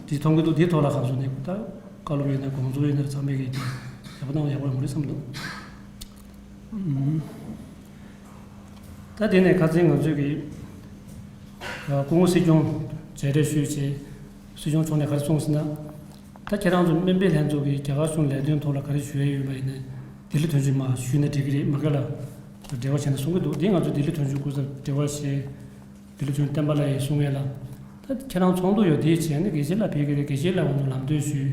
འདི་མཐོང་གི་འདུག་འདིའི་ཐོག་ལ་ཁ་སོ་ནས་ད་བཀའ་སློབ་ཡོད་ན་དགོངས་ཚུལ་ཡོད་ན་ཚང་མས་ཀྱི་ཡག་པོ་གནང་བ་ཡག་པོ་ཡོང་གི་རེད་བསམ་འདུག་ད་དེ་ནས་ཁ་སང་ང་ཚོས་ཀྱི་སྐུ་ངོ་སྲིད་སྐྱོང་མཇལ་འཕྲད་ཞུས་བྱས་སྲིད་སྐྱོང་མཆོག་ནས་ག་རེ་གསུངས་ཟེར་ན། ད་ཁྱེད་རང་ཚོ་སྨན་པའི་ལྷན་ཚོགས་ཀྱིས་རྒྱ་གར་གཞུང་ལས་དོན་ཐོག་ལ་ག་རེ་ཞུ་ཡས་ཡོད་པ་ཡིན་ན་ལྡི་ལི་དོན་གཅོད་མར་ཞུས་ན་འགྲིག་གི་རེད་མ་གི་ལ་འབྲེལ་བ་བྱས་ན་གསུང་གི་འདུག་འདི་ང་ཚོ་ལྡི་ལི་དོན་གཅོད་སྐུ་ཚབ་འབྲེལ་བ་བྱས་ལྡི་ལི་དོན་བསྟན་པ་ལགས་ཡིས་གསུང་ཡས་ལ། ད་ཁྱེད་རང་ཚོགས་འདུ་ཡོད་དེ་བྱས་ནས་དགེ་བཤེས་ལགས་ཕེབས་ཀྱི་རེད། དགེ་བཤེས་ལགས་ང་ཚོ་ལམ་སྟོན་ཞུས་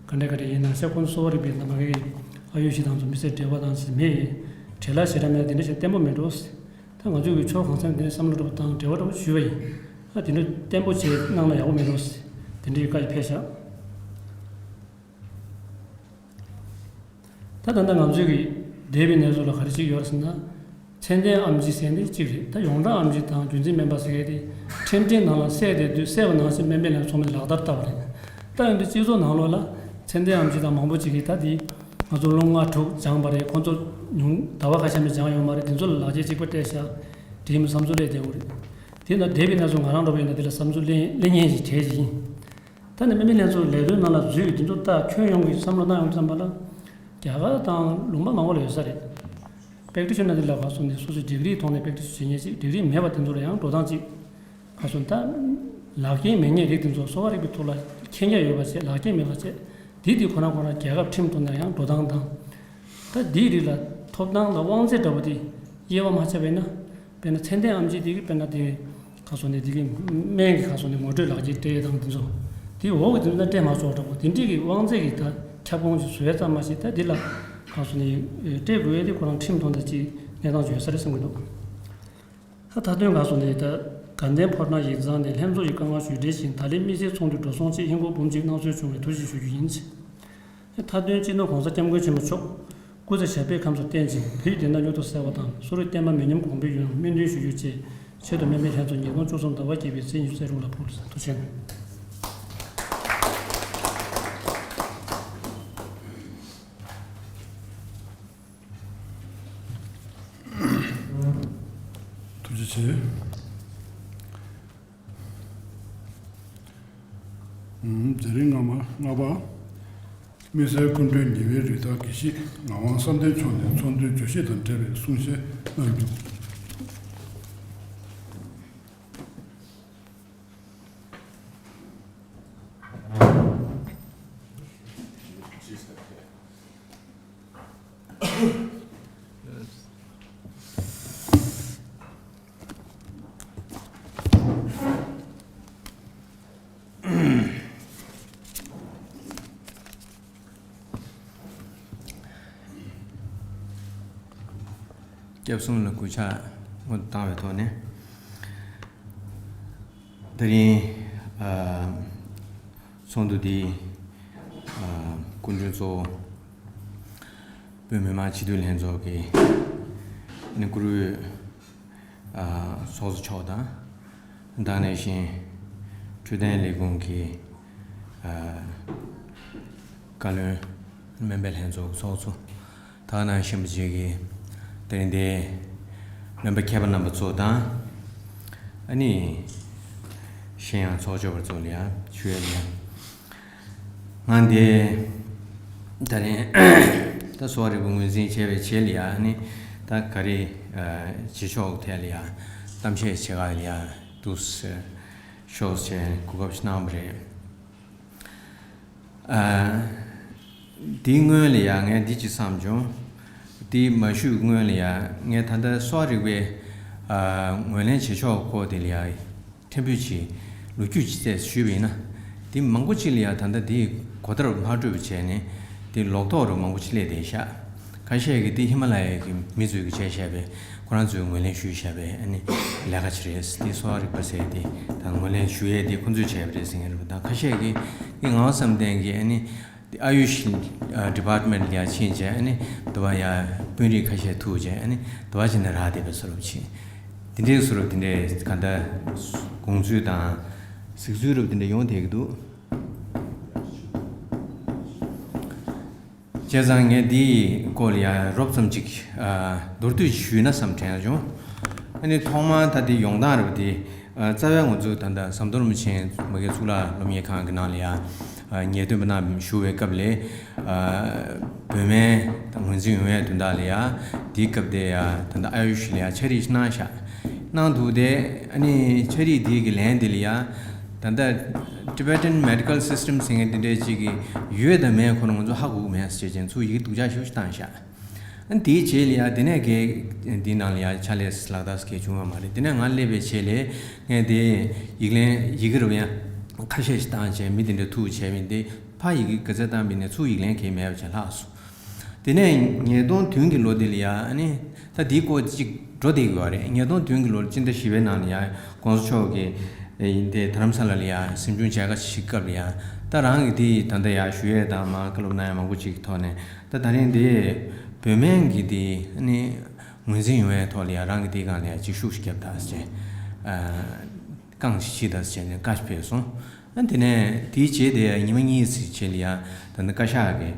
ག་འདྲ་ག་འདྲ་ཡིན་ན་ཤ་ཁོང་གསོ་བ་རིག་པའི་ནང་མ་གི་ཨ་ཡོད་ཞིག་དང་ཚོ་མི་སེར་འབྲེལ་བ་དང་ཞིག་མེད་བྲེལ་ལ་ཞེ་དྲག་མེད་དེ་འདྲ་བྱས་བརྟན་པོ་མེད་འགྲོ། ད་ང་ཚོས་ཀྱི་ཕྱོགས་གང་ས་ནས་དེ་འདྲའི་བསམ་བློ་འགྲོ་བ་དང་འབྲེལ་བ་འགྲོ་བ་ཞུས་པ་ཡིན། ཨ་དེ་འདྲ་བརྟན་པོ་བྱས་གནང་ན་ཡག་པོ་མེད་འགྲོ། དེ་འདྲའི་བཀའ་ཡི་ཕེབས་ཤག་ད་ད་ལྟ་ང་ཚོས་ཀྱི་འདས་པའི་གནས་ཚུལ་ལ་ག་རེ་བྱེད་ཀྱི་ཡོད་རེད་ཟེར་ན། ཚད་ལྡན་ཨེམ་ཆི་ཟེར་འདི་གཅིག་རེད། ད་ཡོངས་གྲགས་ཨེམ་ཆི་དང་རྒྱུན་འཛིན་སྨན་པ་ཟེར་མཁན་དེ་ཁྲིམས་འགྲིག་ནང་ལ་གསལ་བསྡད་དུས་གསལ་བ་ནང་བཞིན་སྨན་པའི་ལས་ཚོགས་མི་ལག་བསྟར་བསྟར་བ་རེད། ད་ཡིན་དུས་སྤྱི་ཚོགས་ནང་ལོགས་ལ་ཚད་ལྡན་ཨེམ་ཆི་དང་མང་པོ་ཅིག་གིས་ད་འདི་ང་ཚོ་ལོ་ལྔ་དྲུག་སྦྱངས་པ་རེད། ཁོང་ཚོ་ཉུང་ཟླ་བ་ཁ་ཤས་མ་སྦྱངས་ཡོད་མ་རེད། འདི་ཚོ་ལ་ལག་ཁྱེར་གཅིག་པ་སྤྲད་ཤག་འགྲིག་མི་བསམ་ཚུལ་སླེབས་བསྡད་ཡོད་རེད། དེ་ན་འདས་པའི་གནས་ཚུལ་ང་རང་འདྲ་པོ་ཡིན་ན་འདི་ལ་བསམ་ཚུལ་གླེང་གླེང་མཁན་ཞིག་གྲས་ཤིག་ཡིན། ད་ནི་སྨན་པའི་ལྷན་ཚོགས་ལས་དོན་ནང་ལ་འཛུལ་ཡོད་དེ་ཚོ་ལྟ་ཁྱོན་ཡོངས་ཀྱི་བསམ་བློ་བཏང་ཡོང་དུས་ཙམ་པ་ལ་རྒྱ་གར་དང་ལུང་པ་མང་པོ་ལ་ཡོད་ས་རེད། པེག་ཏི་ཤན་ནི་ལ་ཕར་སོང་ནས་སོ་སོའི་ཌིག་རིའི་ཐོག་ནས་པེག་ཏི་ཤན་བྱེད་མཁན་ཅིག་ཌིག་རི་མེད་པ་དེ་ཚོ་ལ་ཡང་འགྲོ་སྟངས་ཅིག་ཕར་སོང་ད་ལག་རྐྱེན་མེད་མཁན་རིགས་དེ་ཚོ་གསོ་བ་རིག་པའི་ཐོག་ལ་མཁྱེན་རྒྱ་ཡོད་པ་བྱས་ལག་རྐྱེན་མེད་པ་བྱས་དེ་དེ་ཁོ་རང་ཁོ་རང་རྒྱལ་ཁབ་ཁྲིམས་ཐོག་ནས་ཡང་འགྲོ་སྟངས་དང་། ད་དེའི་རིགས་ལ་ཐོབ་ཐང་དང་དབང་ཚད་འདྲ་པོ་དེ་དབྱེ་བ་མ་ཕྱེ་བས་ན། དཔེར་ན་ཚད་ལྡན་ཨེམ་ཆི་དེ་གི་དཔེར་ན་དེ་ག་སོ་ནས་དེ་གི་སྨན་གི་ག་སོ་ནས་ངོ་སྤྲོད་ལག་འཁྱེར་སྤྲད་དང་དེ་ཚོ་དེ་འོག་གི་དེ་ཚོ་ན་སྤྲད་མ་ཆོག་འདྲ་པོ་དེ་འདྲས་ཀྱི་དབང་ཚད་ཀྱི་ད་ཁྱབ་ཁོངས་ཀྱི་བཟོ་ཡ་ཙམ་མ་ཞིག་ད་འདི་ལ་ག་སོ་ནས་སྤྲད་དགོས་ཡ་དེ་ཁོ་རང་ཁྲིམས་ཐོག་ནས་ཅིག་གནས་སྟངས་ཅིག་ཡོད་ས་རེད་བསམ་གྱི་འདུག་ད་མཐའ་དོན་ག་སོ་ནས་ད་དགའ་ལྡན་ཕོ་བྲང་ཡིག་ཚང་ནས་ལྷན་ཚོགས་ཀྱི་བཀའ་མངགས་ཞུས་གྲལ་བཞིན་ད་ལན་དམིགས་བསལ་ཚོགས་འདུ་འགྲོ་སོང་ཆེད་ཧིན་སྒོར་འབུམ་གཅིག་གནང་སྲོལ་བྱུང་བའི་ཐུགས་རྗེ་ཞུ་རྒྱུ་ཡིན། མཐའ་དོན་སྤྱི་ནོར་༸གོང་ས་༸སྐྱབས་མགོན་ཆེན་པོ་མཆོག་སྐུ་ཚེ་ཞབས་པད་ཁམས་སུ་བརྟན་ཅིང་བོད་ཡུལ་བདེ་ན་མྱུར་དུ་གསལ་བ་དང་སུ་རུ་བསྟན་པ་མི་ཉམས་གོང་འཕེལ་ཡོང་བའི་སྨོན་འདུན་ཞུ་རྒྱུ་བཅས་ཆེད་དུ་སྨན་པའི་ལྷན་ཚོགས་ཉིས་སྟོང་བཅུ་གསུམ་ཟླ་བ་བརྒྱད་པའི་ཚེས་ཉི་ཤུ་རྩ་དྲུག་ལ་ཕུལ། ཐུགས་རྗེ་ཆེ། ཐུགས་རྗེ་ཆེ། ཨུམ། མཛད་རིམ་ལྔ་པ། ལྔ་པ། དམིགས་བསལ་སྐུ་མགྲོན་ཉི་འོད་རི་དྭགས་དགེ་བཤེས་ངག་དབང་བསམ་གཏན་མཆོག་ནས་ཚོགས་འདུའི་བརྗོད་གཞི་དང་འབྲེལ་བའི་གསུང་བཤད་གནང་རྒྱུ། སྐྱབས་གསུམ་ལ་གུས་ཕྱག་སྔོན་དུ་བཏང་བའི་ཐོག་ནས། དེ་རིང་ཨ་ཚོགས་འདུ་འདིའི་ཨ་སྐུ་མགྲོན་གཙོ་བོ་བོད་མི་མང་སྤྱི་འཐུས་ལྷན་ཚོགས་ཀྱི་ནི་བཀུར་འོས་ཨ་ཚོགས་གཙོ་མཆོག་དང་། དེ་ནང་བཞིན་འཕྲོད་བསྟེན་ལས་ཁུངས་ཀྱི་ཨ་བཀའ་བློན། སྨན་པའི་ལྷན་ཚོགས་ཚོགས་གཙོ། དེ་ནང་བཞིན་པ་བཅས་ཀྱི་ དེ་རིང་འདིར་སྨན་པ་མཁས་པ་རྣམ་པ་ཚོ་དང་། ཨ་ནི་གཞན་ཡང་ཚོགས་མཆོད་པ་ཚོ་ལ་ཡང་ཞུ་ཡ་ལ་ཡང་། ང་འདི་ད་རིང་ད་གསོ་བ་རིག་པའི་ངོས་འཛིན་བྱས་པའི་རྗེས་ལ་ཡང་ཨ་ནི་ད་ག་རེ་བྱེད་ཆོག་ཐད་ལ་ཡང་གཏམ་བཤད་བྱེད་ག་ལ་ཡང་འདུག་ཟེར་ཤོག་ཟེར་གོ་སྐབས་ཤིག་གནང་བ་རེད། ཨ། དེའི་སྔོན་ལ་ཡང་ངས་འདི་ཅིག་བསམ་བྱུང་། དེ་མ་ཞུས་སྔོན་ལ་ཡང་ངས་ད་ལྟ་གསོ་བ་རིག་པའི་ཨ་ངོས་ལེན་བྱེད་ཕྱོགས་སྐོར་དེ་ལ་ཡང་ཕྲན་བུ་ཅིག་ལོ་རྒྱུས་ཅིག་བཅས་ཞུས་པ་ཡིན་ན། དེ་མང་པོ་ཅིག་ལ་ཡང་ད་ལྟ་དེ་གོ་བརྡ་མ་སྤྲོད་པ་བྱས་ནས་དེ་ལོག་རྟོག་རུ་མང་པོ་ཅིག་སླེབས་བསྡད་ཤག་ཁ་ཤས་ཀྱིས་དེ་ཧི་མ་ལ་ཡའི་གི་མི་ཚོས་ཀྱི་བྱས་བཞག་པའི་ཁོ་རང་ཚོས་ངོས་ལེན་ཞུས་བཞག་པའི་ཨ་ནི་ལས་ཀ་ཅིག་རེད། དེ་གསོ་བ་རིག་པ་ཟེར་དེ་ད་ངོས་ལེན་ཞུ་ཡས་དེ་ཁོ་ཚོས་བྱས་པ་རེད་ཟེར་མཁན་རེད། ད་ཁ་ཤས་ཀྱིས་དེ་ངའི་བསམ་གཏན་གྱི་ཨ་ནི་དེ་ཨ་ཡུཤ་ཌི་པཱར་ཊི་མེན་ཊི་ལ་ཡ་ཕྱིན་བྱས་ཨ་ནི་དུ་བ་ཡ་དཔོན་རིགས་ཁ་ཤས་ཐུག་བྱས་ཨ་ནི་དུ་བ་བྱས་ནས་རག་བསྡད་པའི་བཟོ་འདྲ་ཅིག་དེ་འདྲའི་བཟོ་འདྲ་དེ་འདྲའི་ག་འདྲ་དགོངས་ཚུལ་དང་གཟིགས་ཚུལ་འདྲ་པོ་དེ་འདྲ་ཡོང་བསྡད་ཀྱི་འདུག་བྱས་ཙང་ངས་འདིའི་སྐོར་ལ་ཡང་རོབ་ཙམ་ཅིག་ཨ་མདོར་བསྡུས་ཤིག་ཞུས་ན་བསམ་དྲན་བྱུང་། ཨ་ནི་ཐོག་མར་ད་འདི་ཡོང་སྟངས་རེད་པ། འདི་ཨ་རྩ་བའི་ང་ཚོ་ད་ལྟ་ཟམ་གདོང་རིན་པོ་ཆེ་མ་གི་གཙུག་ལག་སློབ་གཉེར་ཁང་གི་ནང་ལ་ཡང་ཨ་ངེས་སྟོན་པ་རྣམས་བཞུགས་པའི་སྐབས་ལ་ཨ་བོད་སྨན་ངོས་འཛིན་ཡོང་བའི་དོན་དག་ལ་ཡང་འདིའི་སྐབས་དེ་ཡང་ད་ལྟ་ཨ་ཡུཤ་ལ་ཡང་ཕྱག་བྲིས་གནང་ཤག་གནང་འདུག་སྟེ། ཨ་ནི་ཕྱག་བྲིས་འདི་གི་ལན་འདི་ལ་ཡང་ད་ལྟ་Tibetan Medical System ཟེར་མཁན་འདི་འདྲའི་ཅིག་གི་ཡོད་དང་མེད་ཁོ་ན་ང་ཚོ་ཧ་གོ་གི་མེད་ཟེར་བྱས་ཚུར་ཡི་གེ་སྡུག་ཅག་ཞེ་པོ་ཞིག་བཏང་ཤག་ཨ་ནི་དེའི་རྗེས་ལ་ཡང་དེ་ནས་གའི་འདིའི་ནང་ལ་ཡང་ཕྱག་ལས་ལག་བསྟར་གང་ཡང་བྱུང་བ་མ་རེད། དེ་ནས་ང་སླེབས་པའི་རྗེས་ལ་ངས་དེ་ཡིག་ལན་ཡི་གེ་རུ་ཡང་ཁ་ཤས་ཤིག་བཏང་བྱས་མི་དེ་འདྲ་ཐུག་བྱས་པ་ཡིན་ཏེ། ཕར་ཡི་གེ་ག་ཚད་བཏང་པ་ཡིན་ནའི་ཚུར་ཡིག་ལན་གང་ཡང་མེད་པ་བྱས་ལྷག་སོང་། དེ་ནས་ཉིས་སྟོང་བདུན་གྱི་ལོ་དེ་ལ་ཡ་ཨ་ནི་ད་དེའི་སྐོར་ཅིག་འགྲོ་བསྡད་ཀྱི་ཡོད་རེད། ཉིས་སྟོང་བདུན་གྱི་ལོར་སྤྱི་ཟླ་བཞི་པའི་ནང་ལ་ཡ་གོང་ས་མཆོག་གིས་ཡིན་ཏེ་དྷ་རམ་ས་ལ་ལ་ཡ་གཟིམ་ཆུང་མཇལ་ཁ་ཞིག་སྐབས་ལ་ཡ་ད་རང་གི་དེ་ད་ལྟ་ཡ་ཞུ་ཡས་དང་མ་བཀའ་སློབ་གནང་ཡས་མང་པོ་ཅིག་གི་ཐོག་ནས་ད་ད་རིང་དེ་བོད་སྨན་གྱི་དེ་ཨ་ནི་ངོས་འཛིན་ཡོང་བའི་ཐོག་ལ་ཡ་རང་གི་དེའི་སྒང་ལ་ཡ་ཅིག་ཤུགས་ཤིག་བརྒྱབ་དང་ཟེར་བཀའ་ཞིག་ཕྱིས་དང་ཟེར་ནས་བཀའ་ཞིག་ཕེབས་སོང་། ཨ་དེ་ནས་དེའི་རྗེས་དེ་ཉི་མ་གཉིས་ཙམ་རྗེས་ལ་ཡ་ད་ནི་བཀའ་ཤག་གི་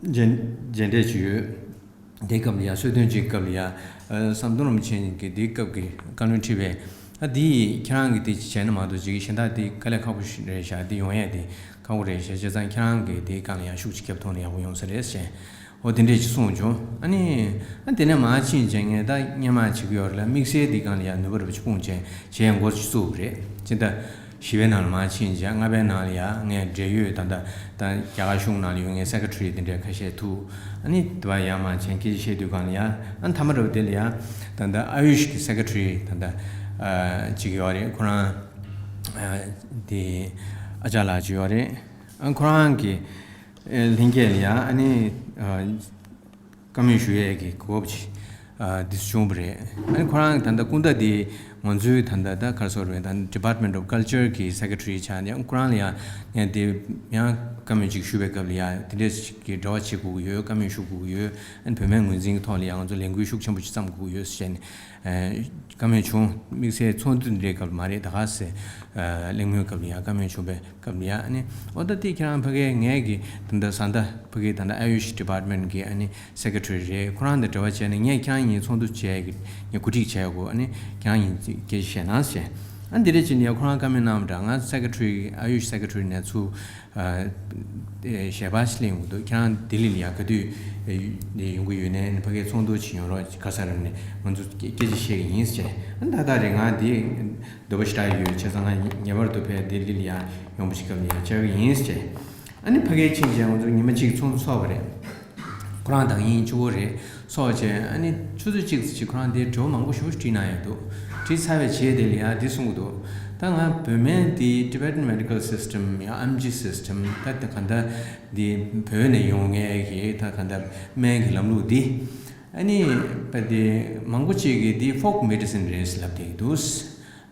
མཇལ་མཇལ་འཕྲད་ཅིག་ཡོད། དེའི་སྐབས་ལ་ཡ་གསོལ་སྟོན་ཅིག་སྐབས་ལ་ཡ་ཨ་ཟམ་གདོང་རིན་པོ་ཆེ་གིས་དེའི་སྐབས་ཀྱི་བཀའ་བློན་ཁྲི་པས་ཨ་དེ་ཁྱེད་རང་གིས་དེ་བྱས་ན་མ་གཏོགས་ཅིག་གཞན་དག་དེ་དཀའ་ལས་ཁག་པོ་ཞིག་རེད་ཤག་དེ་ཡོང་ཡས་དེ་ཁག་པོ་རེད་ཤག་བྱས་ཙང་ཁྱེད་རང་གིས་དེའི་སྒང་ལ་ཡ་ཤུགས་ཅིག་བརྒྱབ་ཐུབ་ན་ཡག་པོ་ཡོང་ས་རེད་ཟེར། འོ་དེ་འདྲས་ཅིག་གསུངས་བྱུང་། ཨ་ནི་ཨ་དེ་ནས་མར་ཕྱིན་བྱས་ངས་ད་སྔོན་མ་བྱེད་ཀྱི་ཡོད་རེད་ལ། དམིགས་བསལ་འདི་སྒང་ལ་ཡང་ནུས་པ་རུ་སྤུངས་བྱས་བྱས་འགོ་ཚུགས་རེད། སྤྱི་ཟླ་བཞི་པའི་ནང་ལ་མར་ཕྱིན་བྱས་ལྔ་པའི་ནང་ལ་ཡང་ངས་འབྲེལ་ཡོད་ད་ལྟ་ད་རྒྱ་གར་གཞུང་ནང་ལ་ཡོད་ངའི་སེ་ཀེ་ཊི་རི་དེ་འདྲས་ཁ་ཤས་ཐུག་ཨ་ནི་དེ་བ་ཡར་མར་བྱས་སྐད་ཆ་བཤད་དུས་སྒང་ལ་ཡང་ཨ་མཐའ་མ་རུ་དེ་ལ་ཡང་ད་ལྟ་ཨ་ཡུཤ་གི་སེ་ཀེ་ཊི་རི་ད་ལྟ་ཨ་ཅིག་ཡོད་རེད། ཁོ་རང་ཨ་དེ་ཨ་ཅག་ལགས་ཅིག་ཡོད་རེད། ཨ་ཁོ་རང་གི་ཨེ་ལྷན་རྒྱས་ལ་ཡང་ཨ་ནི་ཨ་བཀའ་མོལ་ཞུ་ཡས་ཀྱི་གོ་སྐབས་ཅིག་ཨ་འདི་བྱུང་བ་རེད། ཨ་ནི་ཁོ་རང་ད་ལྟ་སྐུ་ཟླ་འདི་ང་ཚོའི་ད་ལྟ་ད་ག་རེ་ཟེར་དགོས་རེད། ད་ལྟ་Department of Culture གི་སེ་ཀེ་ཊི་རི་ཆགས་ནས་ཁོ་རང་ལ་ཡང་ངས་འདི་ཡང་བཀའ་མོལ་ཅིག་ཞུ་བའི་སྐབས་ལ་ཡང་དེ་འདྲས་ཀྱི་འབྲེལ་བ་བྱེད་དགོས་ཀྱི་ཡོད། བཀའ་མོལ་ཞུ་དགོས་ཀྱི་ཡོད། ཨ་ནི་བོད་སྨན་ངོས་འཛིན་གྱི་ཐོག་ལ་ཡང་ང་ཚོ་ལས་འགུལ་ཤུགས་ཆེན་པོ་ཅིག་བརྩམ་དགོས་ཀྱི་ཡོད་ཟེར་ནས་ཨ་བཀའ་མོལ་བྱུང་། དམིགས་བསལ་ཚོགས་འདུ་འདྲའི་སྐབས་མ་རེད། ད་ག་སེ་ཨ་གླེང་མོལ་སྐབས་ལ་ཡང་བཀའ་མོལ་བྱུང་བའི་སྐབས་ལ་ཡ་ཨ་ནི་ཨོ་ད་དེ་ཁྱེད་རང་ཕ་གིའི་ངས་ཀྱི་ད་ལྟ་བཟའ་ཟླ་ཕ་གིའི་ད་ལྟ་ཨ་ཡུཤ་ཌི་པཱར་ཊི་མེན་ཊི་གི་ཨ་ནི་སེ་ཀེ་ཊི་རི་རེད། ཁོ་རང་དང་འབྲེལ་བ་བྱས་ནས་ངས་ཁྱེད་རང་གཉིས་ཚོགས་འདུ་བྱས་ཀྱི་ངས་གོ་སྒྲིག་བྱས་ཡོད། ཨ་ནི་ཁྱེད་རང་གཉིས་སྐད་ཆ་བཤད་ན་ཟེར། ཨ་འདི་རེད་ཅེས་ནས་ཁོ་རང་བཀའ་མོལ་གནང་བ་འདྲ། ང་སེ་ཀེ་ཊི་རི་ཨ་ཡུཤ་སེ་ཀེ་ཊི་རི་ནས་ཚུར་ཨ་ཞལ་པར་ཞིག་སླེབས་ཡོང་གི་འདུག་ཁྱེད་རང་ལྡི་ལི་ལ་ཡ་ག་དུས་ཡོང་གི་ཡོད་ནའི་ཕ་གིའི་ཚོགས་འདུ་ཅིག་ཡོང་རོགས་ག་ས་རེད་ནས་ང་ཚོ་སྐད་ཆ་བཤད་ཀྱི་ཡིན་ཟེར། ཨ་ད་ལྟ་རེད་ང་འདི། འདོད་པ་ཞེ་དྲག་ཡོད་བྱས་ཙང་ང་ངེས་པར་དུ་ཕེབས་ཏེ་ལྡི་ལི་ལ་ཡང་ཡོང་བ་ཞིག་སྐབས་ལ་ཡང་བཅར་གྱི་ཡིན་ཟེར། ཨ་ནི་ཕ་གིར་ཕྱིན་བྱས་ང་ཚོ་ཉི་མ་གཅིག་ཚོགས་འདུ་ཚོགས་པ་རེད། ཁོ་རང་དང་ངའི་གཅིག་པོ་རེད། ཚོགས་བྱས་ཨ་ནི་ཆུ་ཚོད་གཅིག་ཙམ་ཅིག་ཁོ་རང་དེ་དྲི་བ་མང་པོ་ཞེ་པོ་ཞིག་དྲིས་གནང་ཡོད་འདུག་དྲིས་ཚར་བའི་རྗེས་དེ་ལ་ཡང་འདི་གསུང་གི་འདུག་ད་ང་བོད་སྨན་འདི་Tibetan Medical System ཡང་ཨམ་ཆི་སི་སི་ཊམ་ད་ད་ག་འདྲ་འདི་བོད་ནས་ཡོང་མཁན་གྱི་ད་ག་འདྲ་སྨན་གྱི་ལམ་ལུགས་འདི་ཨ་ནི་བ་དེ་མང་པོ་ཅིག་གིས་འདི་ཕོག་མེ་ཌི་སིན་རེད་ལབ་བསྡད་ཀྱི་འདུག་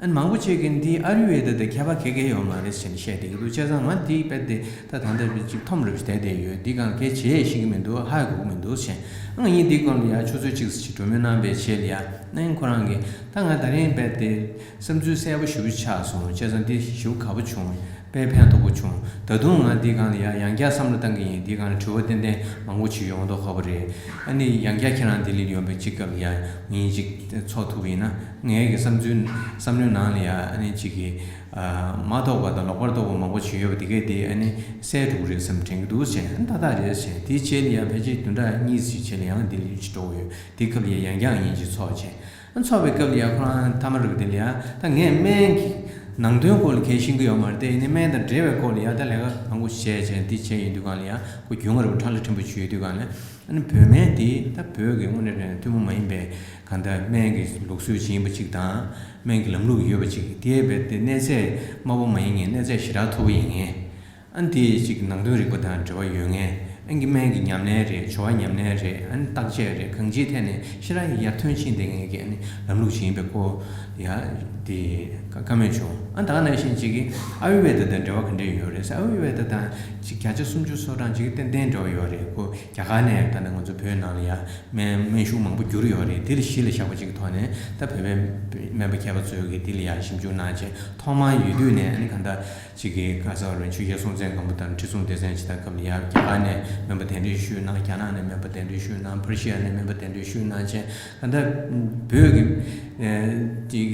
ཨ་ནི་མང་པོ་ཅིག་གིས་འདི་ཨ་ཡུར་ཝེ་ད་དང་ཁྱད་པར་ག་གེ་ཡོད་མ་རེད་ཟེར་ནས་བཤད་བསྡད་ཀྱི་འདུག་བྱས་ཙང་ང་འདི་རྦད་དེ་ད་ད་ལྟ་ཅིག་འཐོམ་རེ་བྱས་བསྡད་ཡོད། འདི་གང་གས་བྱེད་ཤེས་ཀྱི་མི་འདུག་ཧ་གོ་གི་མི་འདུག་ཟེར། ང་གཉིས་འདི་སྐོར་ལ་ཡ་ཆུ་ཚོད་གཅིག་ཙམ་ཅིག་གྲོས་མོལ་གནང་བའི་རྗེས་ལ་ཡ་ ཨ་ནི་ཁོ་རང་གིས་ད་ང་ད་རིང་རྦད་དེ་བསམ་ཚུལ་གསལ་པོ་ཞེ་པོ་ཆགས་སོང་། བྱས་ཙང་འདི་ཞེ་པོ་དགའ་པོ་བྱུང་། དཔེ་ཕན་ཐོགས་པོ་བྱུང་། ད་དུང་ང་འདི་སྒང་ལ་ཡ་ཡང་བསྐྱར་བསམ་བློ་བཏང་གི་ཡིན། འདི་སྒང་ལ་དྲི་བ་ཏན་ཏན་མང་པོ་ཅིག་ཡོང་མདོག་ཁ་པོ་རེད། ཨ་ནི་ཡང་བསྐྱར་ཁྱེད་རང་ལྡི་ལིར་ཡོང་བའི་ཅིག་སྐབས་ལ་ཡ་ངེད་གཉིས་ཅིག་ཚོགས་ཐུབ་པ་ཡིན་ན། ངའི་གི་བསམ་ཚུལ་བསམ་བློའི་ནང་ལ་ཡ་ཨ་ནི་ཅིག་གི་མ་རྟོགས་པ་དང་ལོག་པར་རྟོགས་པ་མང་པོ་ཅིག་ཡོད་པ་དེ་གས་དེ་ཨ་ནི་སེལ་འགྲོ་གི་རེད་བསམ་དྲན་གི་འདུག་ཟེར། ཨ་ནི་ཏག་ཏག་རེད་ཟེར། དེའི་རྗེས་ལ་ཡ་ཕལ་ཆེར་བདུན་ཕྲག་གཉིས་ཙམ་རྗེས་ལ་ཡང་ལྡི་ལིར་ཅིག་འགྲོ་གི་ཡོད། དེའི་སྐབས་ལ་ཡ་ཡང་བསྐྱར་ངེད་གཉིས་ཅིག་ཚོགས་བྱས། ཨ་ཚོགས་པའི་སྐབས་ལ་ཡ་ཁོ་རང་མཐའ་མ་རུ་དེ་ལ་ཡ་ད་ངས་སྨན་གྱི་ནང་དོན་སྐོར་ལ་གལ་ཤེས་ཀྱི་ཡོད་མ་རེད་དེ། ཡིན་ནའི་སྨན་དང་འབྲེལ་བའི་སྐོར་ལ་ཡ་ད་ལས་ཀ་མང་པོ་བྱས་བྱས་འདི་བྱས་ཡོང་དུས་སྒང་ལ་ཡ་ཁོ་རྒྱུས་མངའ་རིས་པ་ཁྲ་ལ་ཕྲན་བུ་ཅིག་ཡོད་དུས་སྒང་ལ། ཨ་ནི་བོད་སྨན་དེ་ད་བོད་ཀྱི་དངོས་གནས་དྲང་ཐུན་མོང་མ་ཡིན་པའི་གང་ལྟར་སྨན་གྱི་ལུགས་སྲོལ་ཅིག་ཡིན་པ་ཅིག་དང་། སྨན་གྱི་ལམ་ལུགས་ཡོད་པ་ཅིག་དེ་རྦད་དེ་གནས་ཚད་དམའ་པོ་མ་ཡིན་མཁན། གནས་ཚད་ཞེ་དྲག་མཐོ་པོ་ཡིན་མཁན། ཨ་ནི་དེ་ཅིག་ནང་དོན་རིག་པ་དང་འབྲེལ་བ་ཡོད་མཁན། ཨ་ནི་སྨན་གྱི་ཉམས་ལེན་རེད། བྱ་བ་ཉམས་ལེན་རེད། ཨ་ནི་བརྟག་དཔྱད་རེད། གང་ཅིའི་ཐད་ནས་ཞེ་དྲག་ཡར་ཐོན་ཕྱིན་བསྡད་མཁན་གྱི་ཨ་ནི་ལམ་ལུགས་ཅིག་ཡིན་པའི་སྐོར་ཡ་དེ་བཀའ་མོལ་བྱུང་། ཨ་ད་ག་ནང་བཞིན་ཅིག་གི་ཨ་ཡུར་ཝེ་ད་དང་འབྲེལ་བ་ག་འདྲ་ཡོད་རེད་ཟེར། ཨ་ཡུར་ཝེ་ད་དང་ཅིག་བརྒྱ་ཆ་སུམ་ཅུ་སོ་གྲངས་ཅིག་ཏན་ཏན་འབྲེལ་བ་ཡོད་རེད། ཁོ་རྒྱ་གར་ནས་ད་ནི་ང་ཚོ་བོད་ནང་ལ་ཡ་སྨན་སྨན་གཞུང་མང་པོ་བསྒྱུར་ཡོད་རེད། དེ་ལ་གཞི་ལ་བཞག་པ་ཅིག་གི་ཐོག་ནས་ད་བོད་པའི་སྨན་པ་མཁས་པ་ཚོས་གི་དེ་ལ་ཡ་ཞིབ་འཇུག་གནང་བྱས། ཐོག་མར་ཡོད་དུས་ནས་ཨ་ནི་གང་ལྟར་ཅིག་གི་ག་ས་རུ་ཆོས་རྒྱལ་སྲོང་བཙན་སྒམ་པོ་དང་ཁྲི་སྲོང་ལྡེ་བཙན་ཇི་ལྟར་སྐབས་ལ་ཡ་རྒྱ་གར་ནས་སྨན་པ་གདན་འདྲེན་ཞུས་གནང་། རྒྱ་ནག་ནས་སྨན་པ་གདན་འདྲེན་ཞུས་གནང་། ཕར་ཤི་ཡ་ནས་སྨན་པ་གདན་འདྲེན་ཞུས་གནང་བྱས། གང་ལྟར་བོད་ཀྱི་ཨ་ཅིག་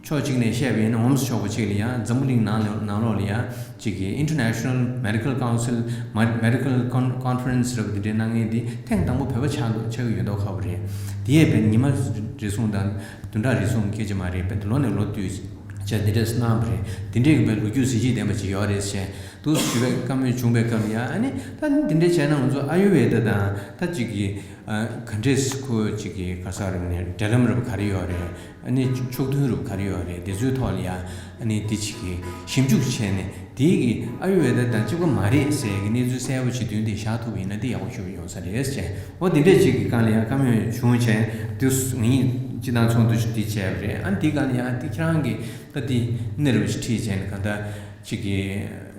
ཕྱོགས་གཅིག་ནས་བཤད་པ་ཡིན་ན་ངོམ་སོ་ཆོག་པ་ཅིག་ལ་ཡ་འཛམ་བུ་གླིང་ནང་ལ་ནང་ལོགས་ལ་ཡ་ཅིག་གི་International Medical Council Med- Medical Con- Conference རབ་འདི་འདྲའི་གནང་མཁན་འདི་ཐེངས་དང་པོ་བོད་པ་ཆགས་འདུག་ཆགས་ཀྱི་ཡོད་མདོག་ཁ་པོ་རེད། དེ་ཡས་པའི་ཉི་མ་རེ་ཟུང་དང་བདུན་ཕྲག་རེ་ཟུང་སྐད་ཆ་མ་རེད། བས་ལོ་ནས་ལོ་བསྟུད་བྱས་འདི་འདྲས་གནང་བ་རེད། དེ་འདྲས་ཀྱི་བས་ལོ་རྒྱུས་གཟི་བརྗིད་ལྡན་པ་ཅིག་ཡོད་རེད་ཟེར་འདུག་ཞུ་བའི་བཀའ་མོལ་བྱུང་བའི་སྐབས་ལ་ཡ་ཨ་ནི་ད་འདི་འདྲས་བྱས་ན་ང་ཚོ་ཨ་ཡུར་ཝེ་ད་དང་ད་ཅིག་གི་ཨ་ག་འདྲས་ཁོ་ཅིག་གི་ག་ས་རུ་ནས་འབྲེལ་ལམ་རབ་ག་རེ་ཡོད་རེད། ཨ་ནི་ཕྱོགས་མཐུན་རུ་ག་རེ་ཡོད་རེད། དེ་ཚོའི་ཐོག་ལ་ཡ་ཨ་ནི་འདི་ཅིག་གི་ཞིབ་འཇུག་བྱས་ནས་དེའི་གི་ཨ་ཡུར་ཝེ་ད་དང་གཅིག་པ་མ་རེད་ཟེར་གི་གནས་ཚུལ་གསལ་པོ་ཅིག་མདུན་དེ་བཞག་ཐུབ་པ་ཡིན་ན་འདི་ཡག་པོ་ཞིག་ཡོང་ས་རེད་ཟེར། འོ་འདི་འདྲས་ཅིག་གི་སྒང་ལ་ཡ་བཀའ་མོལ་བྱུང་བྱས་དུས་ངེད་གཉིས་སྤྱི་བཏང་ཚོགས་འདུ་ཞིག་འདི་བྱས་པ་རེད། ཨ་ནི་འདི་སྒང་ལ་ཡ་འདི་ཁྱེད་རང་གི་ད་འདི་གནས་རབ་ཅིག་ཁྲིད་བྱས་ནས་གང་ལྟར་ཅིག་གི་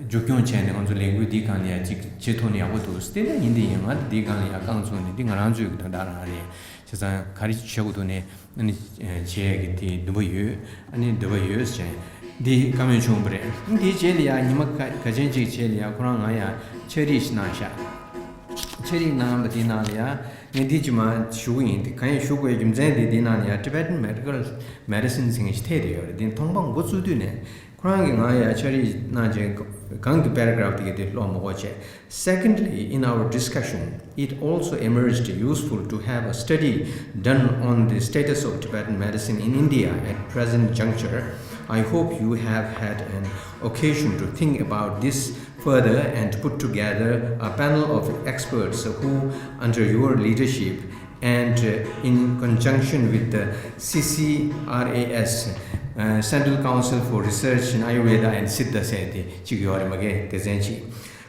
མཇུག་སྐྱོང་བྱས་ནས་ང་ཚོ་ལས་འགུལ་འདི་སྒང་ལ་ཡ་ཅིག་བྱེད་ཐུབ་ན་ཡག་པོ་འདུག་དེ་འདྲ་ཡིན་འདི་ཡིན། ང་འདི་སྒང་ལ་ཡ་རྐང་བཙུགས་ནས་འདི་ང་རང་ཚོའི་གི་དོན་དག་རང་རེད། བྱས་ཙང་ག་རེ་བྱེད་དགོས་འདུག་ནས་ཨ་ནི་བྱས་ཀྱི་དེ་འདུན་པ་ཡོད། ཨ་ནི་འདོད་པ་ཡོད་ཟེར་འདི་བཀའ་མོལ་བྱུང་བ་རེད། འདིའི་རྗེས་ལ་ཡང་ཉི་མ་ག་ག་ཅན་ཅིག་རྗེས་ལ་ཡང་ཁོ་རང་ང་ཡང་ཕྱག་བྲིས་ཤིག་གནང་ཤག་ཕྱག་བྲིས་གནང་བ་དེའི་ནང་ལ་ཡང་ངས་འདི་ཅི་མ་ཞུ་གི་ཡིན། དེ་གང་ཡང་ཞུ་དགོས་རྒྱུ་མཚན་དེ་དེའི་ནང་ལ་ཡང་Tibetan Medical Medicine ཟེར་མཁན་ཞིག་ཐེ་དེ་ཡོད་རེད། དེ་མཐོང་སྤང་འགོ་བཙུགས་དུས་ནས། ཁོ་རང་གིས་ང་ཡ་ཕྱག་བྲིས་གནང་རྗེས་གང་གི་paragraph དེ་ག་དེ་ཀློག་མ་དགོས་བྱས། Secondly, in our discussion, it also emerged useful to have a study done on the status of Tibetan medicine in India at present juncture. I hope you have had an occasion to think about this further and put together a panel of experts who, under your leadership, and uh, in conjunction with the C C R A S, uh, Central Council for Research in Ayurveda and Siddha ཟེར་ཏེ་གཅིག་ཡོད་རེད་མ་གི་སྡེ་ཚན་གཅིག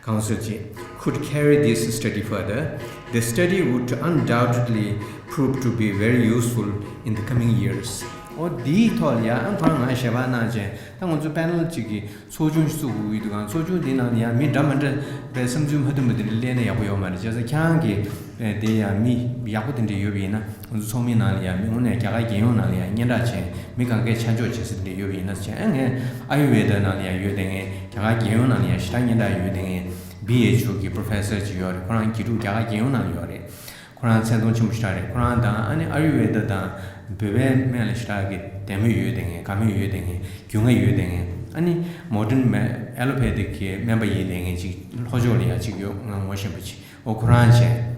council གཅིག could carry this study further. The study would undoubtedly prove to be very useful in the coming years. ཨོ་དེའི་ཐོག་ལ་ཡང་ཁོ་རང་ང་ཞལ་པར་གནང་རྗེས་ད་ང་ཚོ་panel གཅིག་གི་ཚོགས་ཆུང་ཞིག་བཙུགས་དགོས་ཀྱི་འདུག་ག་ཚོགས་ཆུང་དེའི་ནང་ལ་ཡང་མི་འདྲ་མི་འདྲ་བའི་བསམ་ཚུལ་མ་མཐུན་པ་དེ་འདྲ་སླེབས་ན་ཡག་པོ་ཡོད་མ་རེད། བྱས་ཙང་ཁྱེད་རང་གིས་དེ་ཡང་མི་ཡག་པོ་དེ་འདྲ་ཡོད་པ་ཡིན་ན་ང་ཚོ་ཚོགས་མིའི་ནང་ལ་ཡང་མི་དངོས་གནས་རྒྱ་གར་རྒྱལ་ཡོངས་ནང་ལ་ཡང་སྙན་གྲགས་ཅན་མི་གང་གས་ཆ་འཇོག་བྱེད་ས་དེ་འདྲ་ཡོད་པ་ཡིན་ན་ཟེར། ཨ་ངས་ཨ་ཡུར་ཝེ་ད་ནང་ལ་ཡང་ཡོད་བསྡད་མཁན་རྒྱ་གར་རྒྱལ་ཡོངས་ནང་ལ་ཡང་ཞེ་དྲག་སྙན་གྲགས་ཡོད་བསྡད་མཁན་B H U གི་professor ཅིག་ཡོད་རེད། ཁོ་རང་དགེ་ཕྲུག་རྒྱ་གར་རྒྱལ་ཡོངས་ནང་ལ་ཡོད་རེད། ཁོ་རང་མཚན་མཐོང་ཆེན་པོ་ཞེ་དྲག་རེད། ཁོ་རང་དང་ཨ་ནི་ཨ་ཡུར་ཝེ་ད་དང་བོད་པའི་སྨན་ལ་ཞེ་དྲག་གི་དད་མོས་ཡོད་བསྡད་མཁན་དགའ་མོས་ཡོད་བསྡད་མཁན་རྒྱུས་མངའ་ཡོད་བསྡད་མཁན་ཨ་ནི་modern med allopathic གི་སྨན་པ་ཡིན་བསྡད་མཁན་ཅིག་ལྷོ་ཕྱོགས་ལ་ཡ་ཅིག་ཡོད། ང་ངོ་ཤེས་པ་ཅིག་ཨོ་ཁོ་རང་བྱས།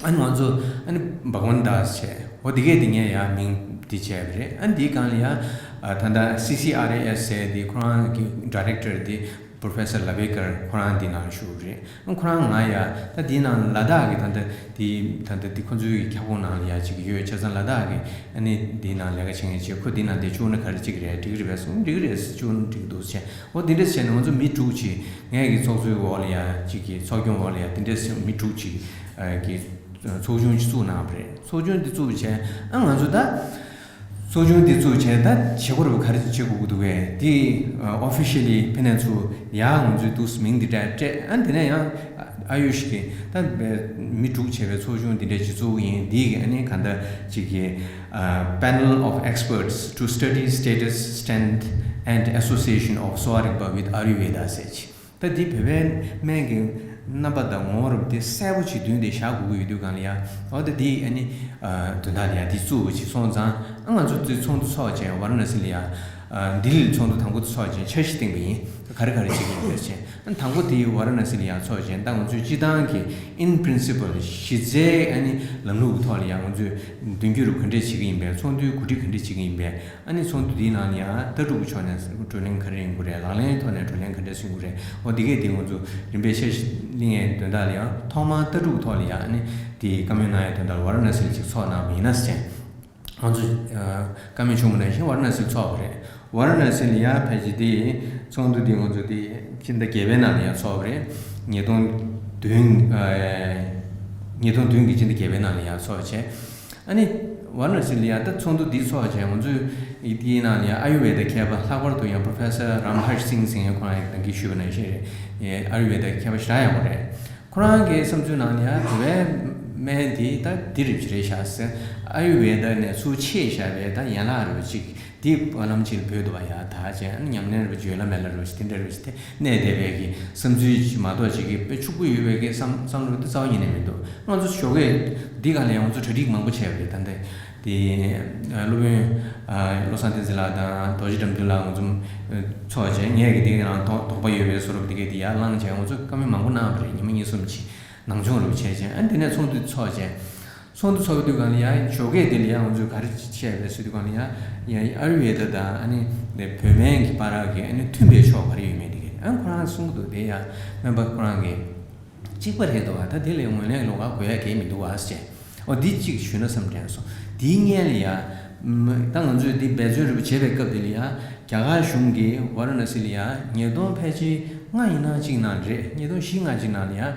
ཨ་ནི་ང་ཚོ་ཨ་ནི་བྷ་ག་ཝན་དཱས་བྱས། ཨོ་དེ་གས་དེ་ངས་ཡ་མིང་དེ་བྱས་པ་རེད། ཨ་ནི་དེའི་སྒང་ལ་ཡ་ཨ་ད་ལྟ་C C R A S ཟེར་དེ་ཁོ་རང་གི་director དེ་Professor Lavekar ཁོ་རང་དེ་ནང་ཞུགས་རེད། ཨ་ཁོ་རང་ང་ཡ་ད་དེའི་ནང་ལ་དྭགས་ཀྱི་ད་ལྟ་དེ་ད་ལྟ་དེ་ཁོ་ཚོའི་ཁྱབ་ཁོངས་ནང་ལ་ཡ་ཅིག་ཡོད། བྱས་ཙང་ལ་དྭགས་ཀྱི་ཨ་ནི་དེའི་ནང་ལས་ཀ་བྱེད་མཁན་ཅིག་ཁོ་དེའི་ནང་དེ་བཅུག་ན་ག་རེ་ཅིག་རེད། འགྲིག་གི་རེད་པས་གསུངས། འགྲིག་གི་རེད་བཅུག་ན་འགྲིག་འདུག་བྱས། ཨོ་དེ་འདྲ་བྱས་ནས་ང་ཚོ་མི་དྲུག་ཅིག་ངའི་གི་ཚོགས་གཙོའི་འོག་ལ་ཡ་ཅིག་གི་ཚོགས་སྐྱོང་འོག་ལ་ཡ་དེ་འདྲ་མི་དྲུག་ཅིག་གི་ཚོགས་ཆུང་ཞིག་བཙུགས་གནང་བ་རེད། ཚོགས་ཆུང་འདི་བཙུགས་བྱས་ཨ་ང་ཚོ་ད། ཚོགས་ཆུང་འདི་བཙུགས་བྱས་ད་བྱེད་སྒོ་རུ་ག་རེ་བྱེད་དགོས་ཀྱི་འདུག་གས། འདི་ཨོ་ཕི་ཤལ་ལི་ཕི་ནས་ཚུར་ཡར་ང་ཚོའི་འདུག་མིང་འདི་སྤྲད་སྤྲད། ཨ་འདི་ནས་ཡང་ཨ་ཡུ་ཤི་གི་ད་མི་དྲུག་བྱས་པའི་ཚོགས་ཆུང་འདི་འདྲ་ཅིག་བཙུགས་ཡིན། འདི་གི་ཨ་ནི་ག་འདྲ་ཅིག་གི་Panel of Experts to Study Status, Strength and Association of Sowa Rigpa with Ayurveda ཟེར་ཅིག་ད་འདི་བོད་པའི་སྨན་གྱི་རྣམ་པ་དང་ངོ་བོ་རབ་དེ་གསལ་པོ་ཅིག་མདུན་དེ་བཞག་དགོས་ཀྱི་ཡོད་དུས་གང་ལ་ཡ། འོ་ད་འདི་ཨ་ནི་དོན་དག་ལ་ཡ་འདི་བཙུགས་པ་ཅིག་སོང་ཙང་ཨ་ང་ཚོ་དེ་ཚོགས་འདུ་ཚོགས་བྱས་ཝ་ར་ཎ་སི་ལ་ཡ། ལྡི་ལིར་ཚོགས་འདུ་དང་པོ་དེ་ཚོགས་བྱས་འཆར་གཞི་བཏིང་པ་ཡིན། ག་རེ་ག་རེ་བྱེད་ཀྱི་ཡིན་པས་ཅེས། ཨ་དང་པོ་དེ་ཝ་ར་ཎ་སི་ལ་ཡ་ཚོགས་བྱས་ད་ང་ཚོས་སྤྱི་བཏང་གི་in principle གཞི་རྩའི་ཨ་ནི་ལམ་ལུགས་ཀྱི་ཐོག་ལ་ཡ་ང་ཚོས་མདུན་སྐྱོད་རུ་ག་འདྲས་བྱེད་ཀྱི་ཡིན་པས། ཚོགས་འདུའི་གོ་སྒྲིག་ག་འདྲས་བྱེད་ཀྱི་ཡིན་པས། ཨ་ནི་ཚོགས་འདུ་འདིའི་ནང་ལ་ཡང་ལྟ་གྲུབ་ཀྱི་ཕྱོགས་ནས་བགྲོ་གླེང་ག་རེ་ཡོང་གི་རེད། ལག་ལེན་ཐོག་ནས་བགྲོ་གླེང་ག་འདྲ་སེ་ཡོང་གི་རེད། འོ་འདི་གས་དེ་ང་ཚོ་རིམ་པས་འཆར་གཞི་གླེང་ཡས་དོན་དག་ལ་ཡང་ཐོག་མར་ལྟ་གྲུབ་ཀྱི་ཐོག་ལ་ཡང་ཨ་ནི་དེ་བཀའ་མོལ་གནང་ཡས་དོན་དག་ལ་ཝ་ར་ཎ་སི་ལ་ཅིག་ཚོགས་གནང་བ་ཡིན་ན་ཟེར། ང་ཚོ་བཀའ་མོལ་བྱུང་བ་ནང་བཞིན་ཝ་ར་ཎ་སིར་ཚོགས་པ་རེད། ཝ་ར་ཎ་སི་ལ་ཡང་ཕལ་ཆེར་དེ་ཚོགས་འདུ་དེ་ང་ཚོ་དེ་སྤྱི་ཟླ་བརྒྱད་པའི་ནང་ལ་ཡང་ཚོགས་པ་རེད། ཉིས་སྟོང་བདུན། ཉིས་སྟོང་བདུན་གྱི་སྤྱི་ཟླ་བརྒྱད་པའི་ནང་ལ་ཡང་ཚོགས་བྱས། ཨ་ནི་ཝ་ར་ཎ་སི་ལ་ཡང་ད་ཚོགས་འདུ་འདི་ཚོགས་བྱས་ང་ཚོས་དེའི་ནང་ལ་ཡང་ཨ་ཡུར་ཝེ་ད་མཁས་པ་ལྷག་པར་དུ་ཡང་Professor Ram Harsh Singh ཟེར་མཁན་ཁོ་རང་ཡང་ད་གིན་ཞུས་པ་ནང་བཞིན་རེད། ཨ་ཡུར་ཝེ་ད་མཁས་པ་ཞེ་དྲག་ཡག་པོ་རེད། ཁོ་རང་གི་བསམ་ཚུལ་ནང་ལ་ཡང་བོད་པའི་སྨན་འདི་ད་འདི་རེད་ཅི་རེད་ཤག་ཟེར། ཨ་ཡུར་ཝེ་ད་ནས་ཚུར་ཕྱེས་བཞག་པའི་ད་ཡན་ལག་རེད་པ་ཅིག་འདི་བར་ལམ་ཅིག་ལ་བོད་དུ་བ་ཡ་ད་བྱས་ཨ་ནི་ཉམས་ལེན་རེད་པ་བརྗོད་ལ་མེད་ལ་རེད་པ་ཅིག་དེ་འདྲ་རེད་པ་ཅིག་དེ་གནས་བསྡད་པའི་གི་བསམ་ཚུལ་ཅིག་མ་གཏོགས་ཅིག་གི་དཔེ་ཕྱུག་པོ་ཡོད་པའི་གི་བསམ་བསམ་བློ་འདི་རྩ་བ་ཉིད་ནས་མི་འདུག་ང་ཚོ་ཞོགས་ཀས་འདི་ག་ལ་ཡང་ང་ཚོ་གྲ་སྒྲིག་མང་པོ་བྱས་པ་རེད། ད་འདི་དེ་སློབ་དཔོན་བློ་བཟང་བསྟན་འཛིན་ལགས་དང་རྡོ་རྗེ་དགྲ་འདུལ་ལགས་ང་ཚོ་ཚོགས་བྱས། ངས་གི་འདི་རང་དོགས་པ་ཡོད་པའི་བཟོ་འདྲ་འདི་གས་འདི་ཡར་བསླངས་བྱས་ང་ཚོ་བཀའ་མོལ་མང་པོ་གནང་བ་རེད། ཉི་མ་གཉིས་གསུམ་ཅིག་ནང་སྦྱོང་རུ་བྱས་བྱས་ཨ་ནི་དེ་ནས་ཚོགས་འདུ་ཚོགས་བྱས། ཚོགས་འདུ་ཚོགས་དུས་གང་ལ་ཡང་ཞོགས་ཀས་དེ་ལ་ཡང་ང་ཚོས་ག་རེ་བཤད་པས་ཟེར་དུས་གང་ལ་ཡང་ཡང་ཨ་ཡུར་ཝེ་ད་དང་ཨ་ནི་བོད་སྨན་གྱི་བར་གྱི་ཨ་ནི་མཐུན་པའི་ཕྱོགས་ག་རེ་ཡོད་མེད་དེ་གས་ཨ་ཁོ་རང་གསུང་གི་འདུག་དེ་ཡང་སྨན་པ་ཁོ་རང་གིས་གཅིག་པ་རེད་འདུག་ད་དེ་ལས་ངོས་ལེན་ལོགས་ཀ་དགོས་ཡ་གས་མི་འདུག་བ་ཟེར། འོ་འདི་གཅིག་ཞུས་ན་བསམ་དྲན་སོང་། དེའི་སྔོན་ལ་ཡང་ད་ང་ཚོས་འདི་འབད་བརྩོན་རེ་བ་བྱེད་པའི་སྐབས་དེ་ལ་ཡང་རྒྱ་གར་གཞུང་གིས་ཝ་ར་ཎ་སི་ལ་ཡང་ཉིས་སྟོང་ཕལ་ཆེར་ལྔ་ཡིན་ན་གཅིག་ནང་རེད། ཉིས་སྟོང་བཞི་ལྔ་གཅིག་ནང་ལ་ཡང་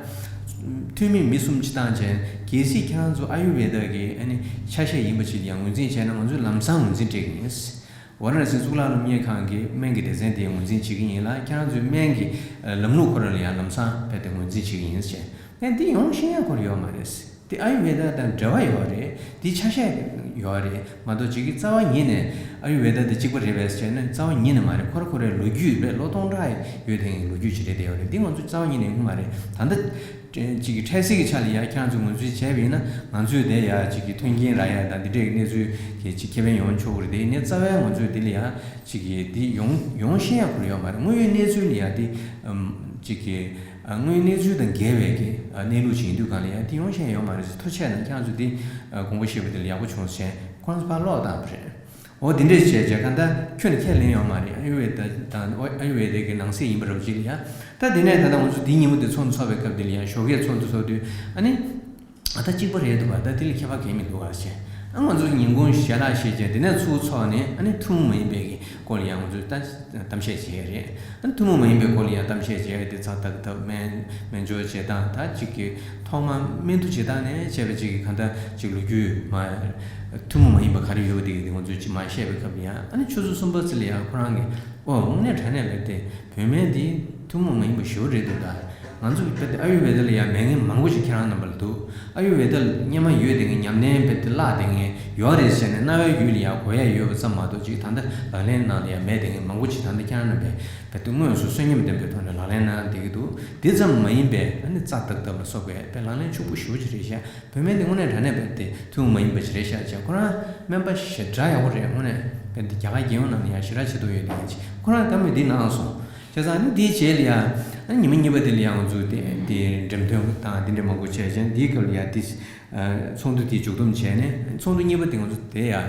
འཐུས་མི་མི་གསུམ་ཅིག་བཏང་བྱས་གལ་སྲིད་ཁྱེད་རང་ཚོ་ཨ་ཡུར་ཝེ་ད་གི་ཨ་ནི་ཆ་ཤས་ཡིན་པ་ཅིག་ལ་ཡང་ངོས་འཛིན་བྱས་ན་ང་ཚོས་ལམ་སང་ངོས་འཛིན་སྤྲད་ཀྱི་ཡིན། ཝ་ར་ཎ་སི་གཙུག་ལག་སློབ་གཉེར་ཁང་གི་སྨན་གྱི་སྡེ་ཚན་དེ་ངོས་འཛིན་བྱེད་ཀྱི་ཡིན་ལ་ཁྱེད་རང་ཚོའི་སྨན་གྱི་ལམ་ལུགས་ཁོ་རང་ལ་ཡང་ལམ་སང་རྦད་དེ་ངོས་འཛིན་བྱེད་ཀྱི་ཡིན་ཟེར། ཨ་འདི་ཡོང་ཤེས་ཡ་ཁོ་རང་ཡོད་མ་རེད། དེ་ཨ་ཡུར་ཝེ་ད་དང་འབྲེལ་བ་ཡོད་རེད། དེ་ཆ་ཤས་ཡོད་རེད་མ་གཏོགས་ཅིག་གི་རྩ་བ་ཉིད་ནས་ཨ་ཡུར་ཝེ་ད་དེ་གཅིག་པ་རེད་པས་ཟེར་ན་རྩ་བ་ཉིད་ནས་མ་རེད། ཁོ་ར་ཁོ་རའི་ལོ་རྒྱུས་རྦད་ལོ་སྟོང་ཕྲག་ཡོད་དེ་ལོ་རྒྱུས་ཅིག་རེད་དེ་ཡོད་རེད། འདི་ང་ཚོ་རྩ་བ་ཉིད་ནས་ཡོང་གི་མ་རེད། ད་ལྟ་ཅིག་གི་འཕྲལ་སེལ་གྱི་ཆ་ལ་ཡ་ཁྱེད་རང་ཚོས་ངོས་འཛིན་བྱས་པ་ཡིན་ན་ང་ཚོས་དེ་ཡ་ཅིག་གི་མཐུན་རྐྱེན་རག་ཡ་དང་འདི་འདྲའི་གནས་ཚུལ་གྱི་ཅིག་ཁེ་ཕན་ཡོང་ཆོག་གི་རེད། དེ་ཡིན་ནའི་རྩ་བའི་ང་ཚོས་དེ་ལ་ཡ་ཅིག་གི་དེ་ཡོང་ཡོང་ཤེས་ཡ་ཁོ་ར་ཡོད་མ་རེད། དངོས་ཡོད་གནས་ཚུལ་ལ་ཡ་དེ་ཅིག་གི་ཨ་དངོས་ཡོད་གནས་ཚུལ་དང་འགལ་བའི་གི་ཨ་གནས་ལུགས་ཅིག་ཡིན་དུས་གང་ལ་ཡང་དེ་ཡོང་ཤེས་ཡོད་མ་རེད་ཟེར། ཐུགས་རྗེ་ཆེ་གནང་། ཁྱེད་རང་ཚོས་དེ་ཨ་དགོངས་པ་བཞེས་པ་དེ་ལ་ཡག་པོ་བྱུང་ཟེར་ཁོ་རང་ཚོ་ཕར་ལོག་བཏང་བ་རེད། འོ་དེ་འདྲས་བྱས་བྱས་གང་ལྟར་ཁྱོན་ནས་ཁས་ལེན་ཡོད་མ་རེད། ཨ་ཡུར་ཝེ་ད་དང་ཨ་ཡུར་ཝེ་ད་གི་ནང་གསེས་ཡིན་པ་རབ་ཅིག་ལ་ཡང་། ད་དེ་ནས་ད་ལྟ་ང་ཚོ་དེའི་ཉིན་མོ་དེ་ཚོགས་འདུ་ཚོགས་པའི་སྐབས་དེ་ལ་ཡང་ཞོགས་ཀས་ཚོགས་འདུ་ཚོགས་དུས་ཨ་ནི། ཨ་ད་གཅིག་པ་རེད་འདུག་བ། ད་དེ་ལ་ཁྱད་པར་གང་ཡང་མི་འདུག་བ་ཟེར། ཨ་ང་ཚོ་ཉིན་གུང་ཞལ་ལག་བཞེས་བྱས་དེ་ནས་ཚུར་འཚོགས་ནས་ཨ་ནི་ཐུན་མོང་མ་ཡིན་པའི་གི་སྐོར་ལ་ཡང་ང་ཚོས་ད་གཏམ་བཤད་བྱས་རེད། ཨ་ནི་ཐུན་མོང་མ་ཡིན་པའི་སྐོར་ལ་ཡང་གཏམ་བཤད་བྱས་དེ་ཚ་ཐག་ཐབ་སྨན་སྨན་སྦྱོར་བྱེད་སྟངས་ད་གཅིག་གི་ཐོག་མ་སྨན་བསྡུ་བྱེད་སྟངས་ནས་བྱས་པའི་གཅིག་གི་གང་ལྟར་གཅིག་ལོ་རྒྱུས་མ་ཐུན་མོང་མ་ཡིན་པ་ག་རེ་ཡོད་པ་དེ་གི་དེ་ང་ཚོས་ཅིག་མ་བཤད་པའི་སྐབས་ལ་ཡང་ཨ་ནི་ཆུ་ཚོད་གསུམ་པ་ཙམ་ལ་ཡང་ཁོ་རང་གིས་ཨོ་དངོས་གནས་དྲང་གནས་ལབ་དེ། བོད་སྨན་འདི་ཐུན་མོང་མ་ཡིན་པ་ཞེ་པོ་རེད་འདུག་ད། ང་ཚོ་བོད་དེ་ཨ་ཡུར་ཝེ་ད་ལ་ཡང་མེད་མཁན་མང་པོ་ཞིག་ཁྱེད་རང་རྣམ་པ་ལ་འདུག་ཨ་ཡུར་ཝེ་ད་ལ་སྔོན་མ་ཡོད་དེ་ངས་ཉམས་ལེན་བོད་དེ་བརླག་དེ་ངས་ཡོད་རེད་ཟེར་ནས་རྣ་བའི་རྒྱུད་ལ་ཡང་གོ་ཡ་ཡོད་པ་ཙམ་མ་གཏོགས་ཅིག་ད་ལྟ་ལག་ལེན་ནང་ལ་ཡང་མེད་དེ་ངས་མང་པོ་ཞིག་ད་ལྟ་ཁྱེད་རང་རྣམ་པས་བོད་དེ་དངོས་སུ་གསོན་ཉམས་ལྡན་པའི་ཐོག་ནས་ལག་ལེན་གནང་བསྡད་ཀྱི་འདུག་དེ་ཙམ་མ་ཡིན་པའི་ཨ་ནི་རྩ་བཏབ་བཏབ་ལ་སོགས་པའི་དཔེ་ལག་ལེན་ཕྱུག་པོ་ཞེ་པོ་ཅིག་རེད་ཤག་བོད་སྨན་དེ་དངོས་གནས་དྲང་གནས་བོད་དེ་ཐུན་མོང་མ་ཡིན་པ་ཞིག་རེད་ཤག་ཅེས་ཁོ་རང་སྨན་པ་ཞེ་དྲག་ཡག་པོ་རེད། དངོས་གནས་བོད་དེ་རྒྱ་གར་རྒྱལ་ཡོངས་ནང་ནས་ཡང་ཞེ་དྲག་ཆེ་མཐོང་ཡོད་དེ་ཡིན་ཅིག་ཁོ་རང་བཀའ་མོལ་འདི་གནང་སོང་། བྱས་ཙང་ནི་འདིའི་རྗེས་ལ་ཡང་ཨ་ཉི་མ་གཉིས་པ་དེ་ལ་ཡང་ང་ཚོ་དེ་དེ་འགྲེམས་སྟོན་དང་དེ་འདྲ་མང་པོ་བྱས་ཙང་འདིའི་སྐབས་ལ་ཡང་དེ་ཚོགས་འདུ་དེ་མཇུག་བསྡོམས་བྱས་ནས་ཚོགས་འདུ་གཉིས་པ་དེ་ང་ཚོ་དེ་ཡང་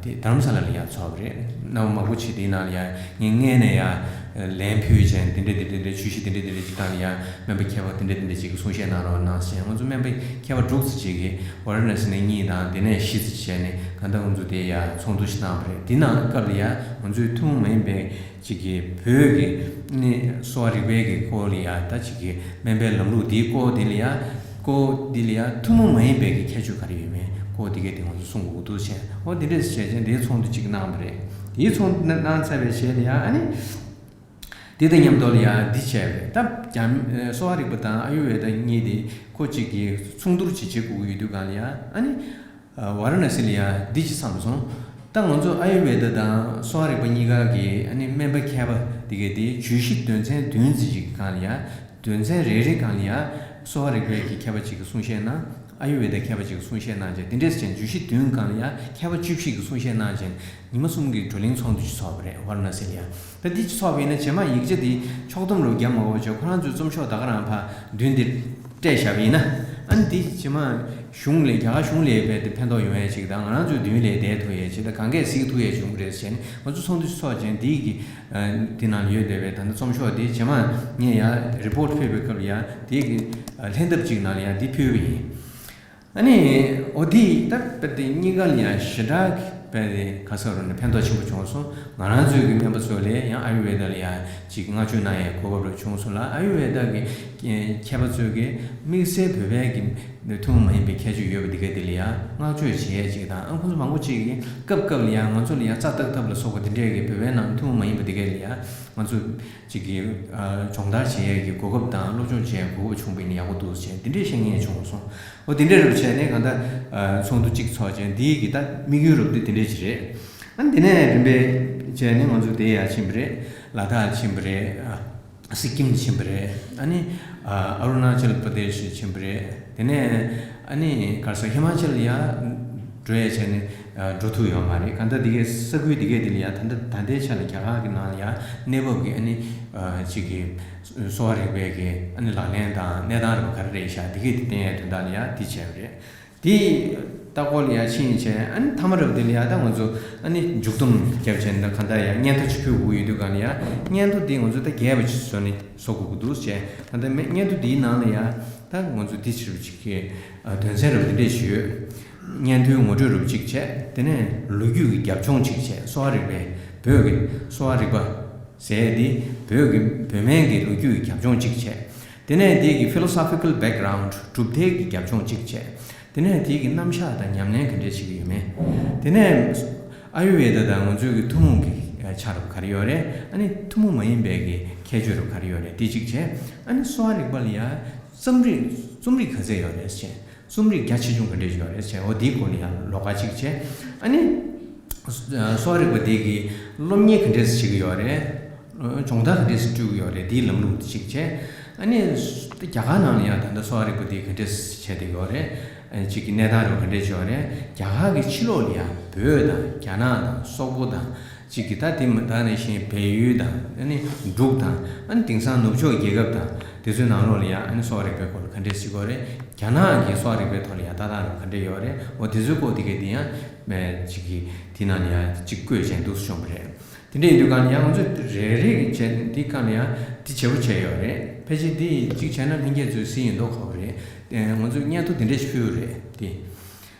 དེ་རྡ་རམ་ས་ལ་ལ་ཡང་ཚོགས་པ་རེད། རྣམ་པ་མང་པོ་ཅིག་དེའི་ནང་ལ་ཡང་ངས་སྔས་ནས་ཡང་ལན་ཕུལ་ཅིང་དེ་འདྲ་དེ་འདྲ་དེ་འདྲ་བརྗོད་གཞི་དེ་འདྲ་དེ་འདྲ་ཅིག་བཏང་ནས་ཡང་སྨན་པ་མཁས་པ་དེ་འདྲ་དེ་འདྲ་ཅིག་གིས་གསུང་བཤད་གནང་རོགས་གནང་ཟེར། ང་ཚོ་སྨན་པ་མཁས་པ་དྲུག་ཙམ་ཅིག་གིས་ཝ་ར་ཎ་སི་ནས་གཉིས་དང་དེ་ནས་བཞི་ཙམ་བྱས་ནས་གང་ལྟར་ང་ཚོ་དེ་ཡང་ཚོགས་འདུ་ཞིག་གནང་བ་རེད། དེ་ནང་སྐབས་ལ་ཡང་ང་ཚོའི་ཐུན་མོང་མ་ཡིན་པའི་ཅིག་གི་བོད་ཀྱི་ནི་གསོ་བ་རིག་པའི་གི་སྐོར་ལ་ཡང་ད་ཅིག་གི་སྨན་པའི་ལམ་ལུགས་འདིའི་སྐོར་འདི་ལ་ཡང་སྐོར་འདི་ལ་ཡང་ཐུན་མོང་མ་ཡིན་པའི་གི་ཁྱད་ཆོས་ག་རེ་ཡོད་མེད། ཨོ་དེ་གས་དེ་ང་ཚོ་གསུང་དགོས་འདུག་བྱས། ཨོ་དེ་འདྲས་བྱས་བྱས་དེའི་ཚོགས་འདུ་གཅིག་གནང་བ་རེད། དེའི་ཚོགས་འདུ་གནང་ཚར་བའི་རྗེས་ལ་ཡ་ཨ་ནི། དེ་དང་མཉམ་དུ་ལ་ཡ་འདི་བྱས་པ་རེད། ད་རྒྱ་མི་གསོ་བ་རིག་པ་དང་ཨ་ཡུ་ཝེ་ད་གཉིས་དེ་ཁོ་གཅིག་གིས་ཚོགས་འདུར་ཅིག་བྱེད་དགོས་ཀྱི་ཡོད་དུས་གང་ལ་ཡ་ཨ་ནི། ཝཱ་ར་ཎ་སི་ལ་ཡ་འདི་ཅི་བསམ་སོང་། ད་ང་ཚོ་ཨ་ཡུ་ཝེ་ད་དང་གསོ་བ་རིག་པ་གཉིས་ཀ་གི་ཨ་ནི་སྨན་པ་མཁས་པ་དེ་གས་དེ་བརྗོད་གཞི་དོན་ཚན་བདུན་ཙམ་ཅིག་གི་སྒང་ལ་ཡ། དོན་ཚན་རེ་རེ་སྒང་ལ་ཡ་གསོ་བ་རིག་པའི་གི་མཁས་པ་ཅིག་གིས་གསུང་བཤད་གནང་། ཨ་ཡུ་ཝེ་ད་མཁས་པ་ཅིག་གིས་གསུང་བཤད་གནང་བྱས། དེ་འདྲས་བྱས་བརྗོད་གཞི་བདུན་སྒང་ལ་ཡ་མཁས་པ་བཅུ་བཞི་གིས་གསུང་བཤད་གནང་བྱས། ཉི་མ་གསུམ་གྱི་བགྲོ་གླེང་ཚོགས་འདུ་ཞིག་ཚོགས་པ་རེད། ཝཱ་ར་ཎ་སི་ལ་ཡ། ད་འདི་ཚོགས་པ་ཡིན་ན་རྗེས་མ་ཡིག་ཆ་འདི་ཕྱོགས་བསྡོམས་རུ་བརྒྱབ་མ་དགོས་བྱས། ཁོ་རང་ཚོའི་རྩོམ་ཤོག་ད་ག་རང་ཕར་མདུན་འདིར་སྤྲད་བཞག་པ་ཡིན་ན། ཨ་ནི་འདི་རྗེས་མ་གཞུང་ལ་རྒྱ་གར་གཞུང་ལ་ཡོད་པའི་དེ་ཕན་ཐོགས་ཡོང་ཡས་ཅིག་དང་། ང་རང་ཚོའི་མདུན་ལ་བསྡད་ཐུབ་ཡས་ཅིག་དང་། གང་གས་གཟིགས་ཐུབ་ཡས་བྱུང་གི་རེད་ཟེར་ནས། ང་ཚོ་ཚོགས་འདུ་ཚོགས་བྱས། འདི་གི་ཨ་འདི་ནང་ལ་ཡོད་བསྡད་པའི་ད་ལྟ་རྩོམ་ཤོག་འདི་རྗེས་མ་ངས་ཡ་རི་པོར་ཊི་ཕུལ་བའི་སྐབས་ལ་ཡ་འདི་གི་ཨ་ལྷན་ཐབས་ཅིག་ནང་ལ་ཡ་འདི་ཕུལ་བ་ཡིན། ཨ་ནི་འོ་དེ་ད་དཔེ་དེ་གཉིས་ཀ་ལ་ཡང་ཞེ་དྲག་གི་དཔེ་དེ་ག་ས་རུ་ནས་ཕན་ཐོགས་ཆེན་པོ་བྱུང་སོང་། ང་རང་ཚོའི་གི་སྨན་པ་ཚོ་ལ་ཡང་ཨ་ཡུ་ཝེ་ད་ལ་ཡང་ཅིག་བསྔགས་བརྗོད་གནང་ཡའི་གོ་སྐབས་རུ་བྱུང་སོང་ལ། ཨ་ཡུ་ཝེ་ད་གི་མཁས་པ་ཚོས་གི་དམིགས་བསལ་བོད་པའི་གི་ཐུན་མོང་མ་ཡིན་པའི་ཁྱད་ཆོས་ཡོད་པ་དེ་ག་དེ་ལ་ཡང་བསྔགས་བརྗོད་བྱེད་ཡས་ཅིག་དང་། ཨ་ཁོང་ཚོ་མང་པོ་ཅིག་གིས་སྐབས་སྐབས་ལ་ཡང་ང་ཚོ་ལ་ཡང་རྩ་བརྟག་ཐབས་ལ་སོགས་པ་དེ་འདྲས་གི་བོད་པའི་ནང་ཐུན་མོང་མ་ཡིན་པ་དེ་ག་ལ་ཡང་ང་ཚོ་ཅིག་གིས་ཨ་སྦྱོང་བརྡར་བྱེད་ཡས་ཀྱི་གོ་སྐབས་དང་སློབ་སྦྱོང་བྱེད་ཡས་གོ་སྐབས་བྱུང་བ་ཡིན་ན་ཡག་པོ་འདུག་ཟེར་དེ་འདྲས་བཤད་མཁན་བྱུང་སོང་། འོ་དེ་འདྲས་རུ་བྱས་ནས་གང་ལྟར་ཨ་ཚོགས་འདུ་གཅིག་ཚོགས་བྱས། འདིའི་གི་ད་དམིགས་ཡུལ་རུ་དེ་དེ་འདྲས་ཅིག་རེད། ཨ་ནི་དེ་ནས་རིམ་པས་བྱས་ནས་ང་ཚོ་དེ་ཡར་ཕྱིན་པ་རེད། ལ་དྭགས་ཕྱིན་པ་རེད། ཨ་སི་ཀིམ་ཕྱིན་པ་རེད། ཨ་ནི་ཨ་ཨ་རུ་ན་ཅལ་པྲ་དེ་ཤི་ཕྱིན་པ་རེད། དེ་ནས་ཨ་ནི་ག་རེ་ཟེར། ཧི་མ་ཅལ་ཡ་འགྲོ་ཡས་བྱས་ནས་ཨ་འགྲོ་ཐུབ་ཡོད་མ་རེད། གང་ལྟར་འདི་གའི་ས་ཁུལ་འདི་གའི་འདི་ལ་ཡ་ད་ལྟ་ད་ལྟའི་ཆ་ལ་རྒྱ་གར་གྱི་ནང་ལ་ཡ་གནས་བབ་ཀྱི་ཨ་ནི་ཨ་ཅིག་གི་གསོ་བ་རིག་པའི་གི་ཨ་ནི་ལག་ལེན་དང་གནས་སྟངས་རིག་པ་ག་རེ་རེད་ཤག་འདི་གའི་འདི་བསྟན་ཡས་དོན་དག་ལ་ཡ་འདི་བྱས་པ་རེད། དེ་ལྟ་སྐོར་ལ་ཡ་ཕྱིན་བྱས། ཨ་ནི་མཐའ་མ་རབ་དེ་ལ་ཡ་ད་ང་ཚོ་ཨ་ནི་མཇུག་སྡོམ་རྒྱབ་བྱས་ནས་གང་ལྟར་ཡ་སྙན་ཐོ་ཅིག་ཕུལ་དགོས་ཡོད་དུས་གང་ལ་ཡ་སྙན་ཐོ་འདི་ང་ཚོ་ད་རྒྱས་པ་ཅིག་བཟོ་ནས་བཟོ་དགོས་ཀྱི་འདུག་བྱས། གང་ལྟར་མེ་སྙན་ཐོ་འདིའི་ནང་ལ་ཡ་ད་ང་ཚོ་འདི་ཕྱིར་ཅིག་གི་ཨ་དོན་ཚན་རབ་འདི་འདྲས་ཞུས། སྙན་ཐོའི་ངོ་སྤྲོད་རབ་ཅིག་བྱས། དེ་ནས་ལོ་རྒྱུས་ཀྱི་རྒྱབ་ལྗོངས་ཅིག་བྱས། གསོ་བ་རིག་པའི་བོད་ཀྱི་གསོ་བ་རིག་པ་ཟེར་ཡས་འདི་བོད་ཀྱི་བོད་སྨན་གྱི་ལོ་རྒྱུས་ཀྱི་རྒྱབ་ལྗོངས་ཅིག་བྱས། དེ་ནས་དེ་གི་ཕི་ལོ་སོ་ཕི་ཀལ་བེག་གྷ་རའུན་ཌི་གྲུབ་མཐའི་གི་རྒྱབ་ལྗོངས་གཅིག་བྱས། དེ་ནས་དེ་གི་རྣམ་གཞག་དང་ཉམས་ལེན་ག་འདྲས་བྱེད་ཀྱི་ཡོད་མེད། དེ་ནས་ཨ་ཡུ་ཝེ་ད་དང་ང་ཚོའི་གི་ཐུན་མོང་གི་ཆ་རུ་ག་རེ་ཡོད་རེད། ཨ་ནི་ཐུན་མོང་མ་ཡིན་པའི་གི་ཁྱད་ཆོས་རུ་ག་རེ་ཡོད་རེད། དེ་གཅིག་བྱས། ཨ་ནི་གསོ་བ་རིག་པ་ལ་ཡ་རྩོམ་རིག་རྩོམ་རིག་ག་ཚད་ཡོད་རེད་ཟེར། རྩོམ་རིག་རྒྱ་ཆེ་ཆུང་ག་འདྲས་ཡོད་རེད་ཟེར། འོ་དེའི་སྐོར་ལ་ཡང་ལོགས་ཀ་གཅིག་བྱས། ཨ་ནི་གསོ་བ་རིག་པ་དེ་གི་སློབ་གཉེར་ག་འདྲས་བྱེད་ཀྱི་ཡོད་རེད། སྦྱོང་བརྡར་ག་འདྲས་སྤྲོད་ཀྱི་ཡོད་རེད། དེའི་ལམ་ལུགས་དེ་གཅིག་བྱས། ཨ་ནི་རྒྱ་གར་ནང་ལ་ཡང་ད་ལྟ་གསོ་བ་རིག་པ་དེ་ག་འདྲས་བྱས་བསྡད་ཀྱི་ཡོད་རེད། ཨ་གཅིག་གི་གནས་སྟངས་རེད་པ་ག་འདྲས་ཡོད་རེད། རྒྱ་གར་གྱི་ཕྱི་ལོགས་ལ་ཡང་བོད་དང་རྒྱ་ནག་དང་སོག་པོ་དང་གཅིག་གི་ད་དེ་མ་ད་ནང་བཞིན་བལ་ཡུལ་དང་། ཨ་ནི་འབྲུག་དང་། ཨ་ནི་དེང་སང་ནུབ་ཕྱོགས་རྒྱལ་ཁབ་དང་དེ་ཚོའི་ནང་ལོགས་ལ་ཡང་ཨ་ནི་གསོ་བ་རིག་པའི་སྐོར་ལ་ག་འདྲས་བྱེད་ཀྱི་ཡོད་རེད། རྒྱ་ནག་གི་གསོ་བ་རིག་པའི་ཐོག་ལ་ཡང་ལྟ་སྟངས་རེད་པ་ག་འདྲས་ཡོད་རེད། འོ་དེ་ཚོའི་སྐོར་དེ་གའི་དེ་ཡང་གཅིག་གི་དེ་ནང་ལ་ཡང་གཅིག་བཀོད་བྱས་འདུག་སེ་བྱུང་བ་རེད། དེ་འདྲ་ཡིན་དུས་གང་ལ་ཡང་ང་ཚོ་རེ་རེ་གི་བྱས་འདི་གང་ལ་ཡང་འདི་བྱས་པོ་བྱས་ཡོད་རེད། ཕལ་ཆེར་འདི་གཅིག་བྱས་ན་ལྷན་རྒྱས་ཚོས་གཟིགས་ཡོད་མདོག་ཁ་པོ་རེད། ཨེ་ང་ཚོས་སྙན་ཐོ་འདི་འདྲ་ཞིག་ཕུལ་བ་རེད། དེ།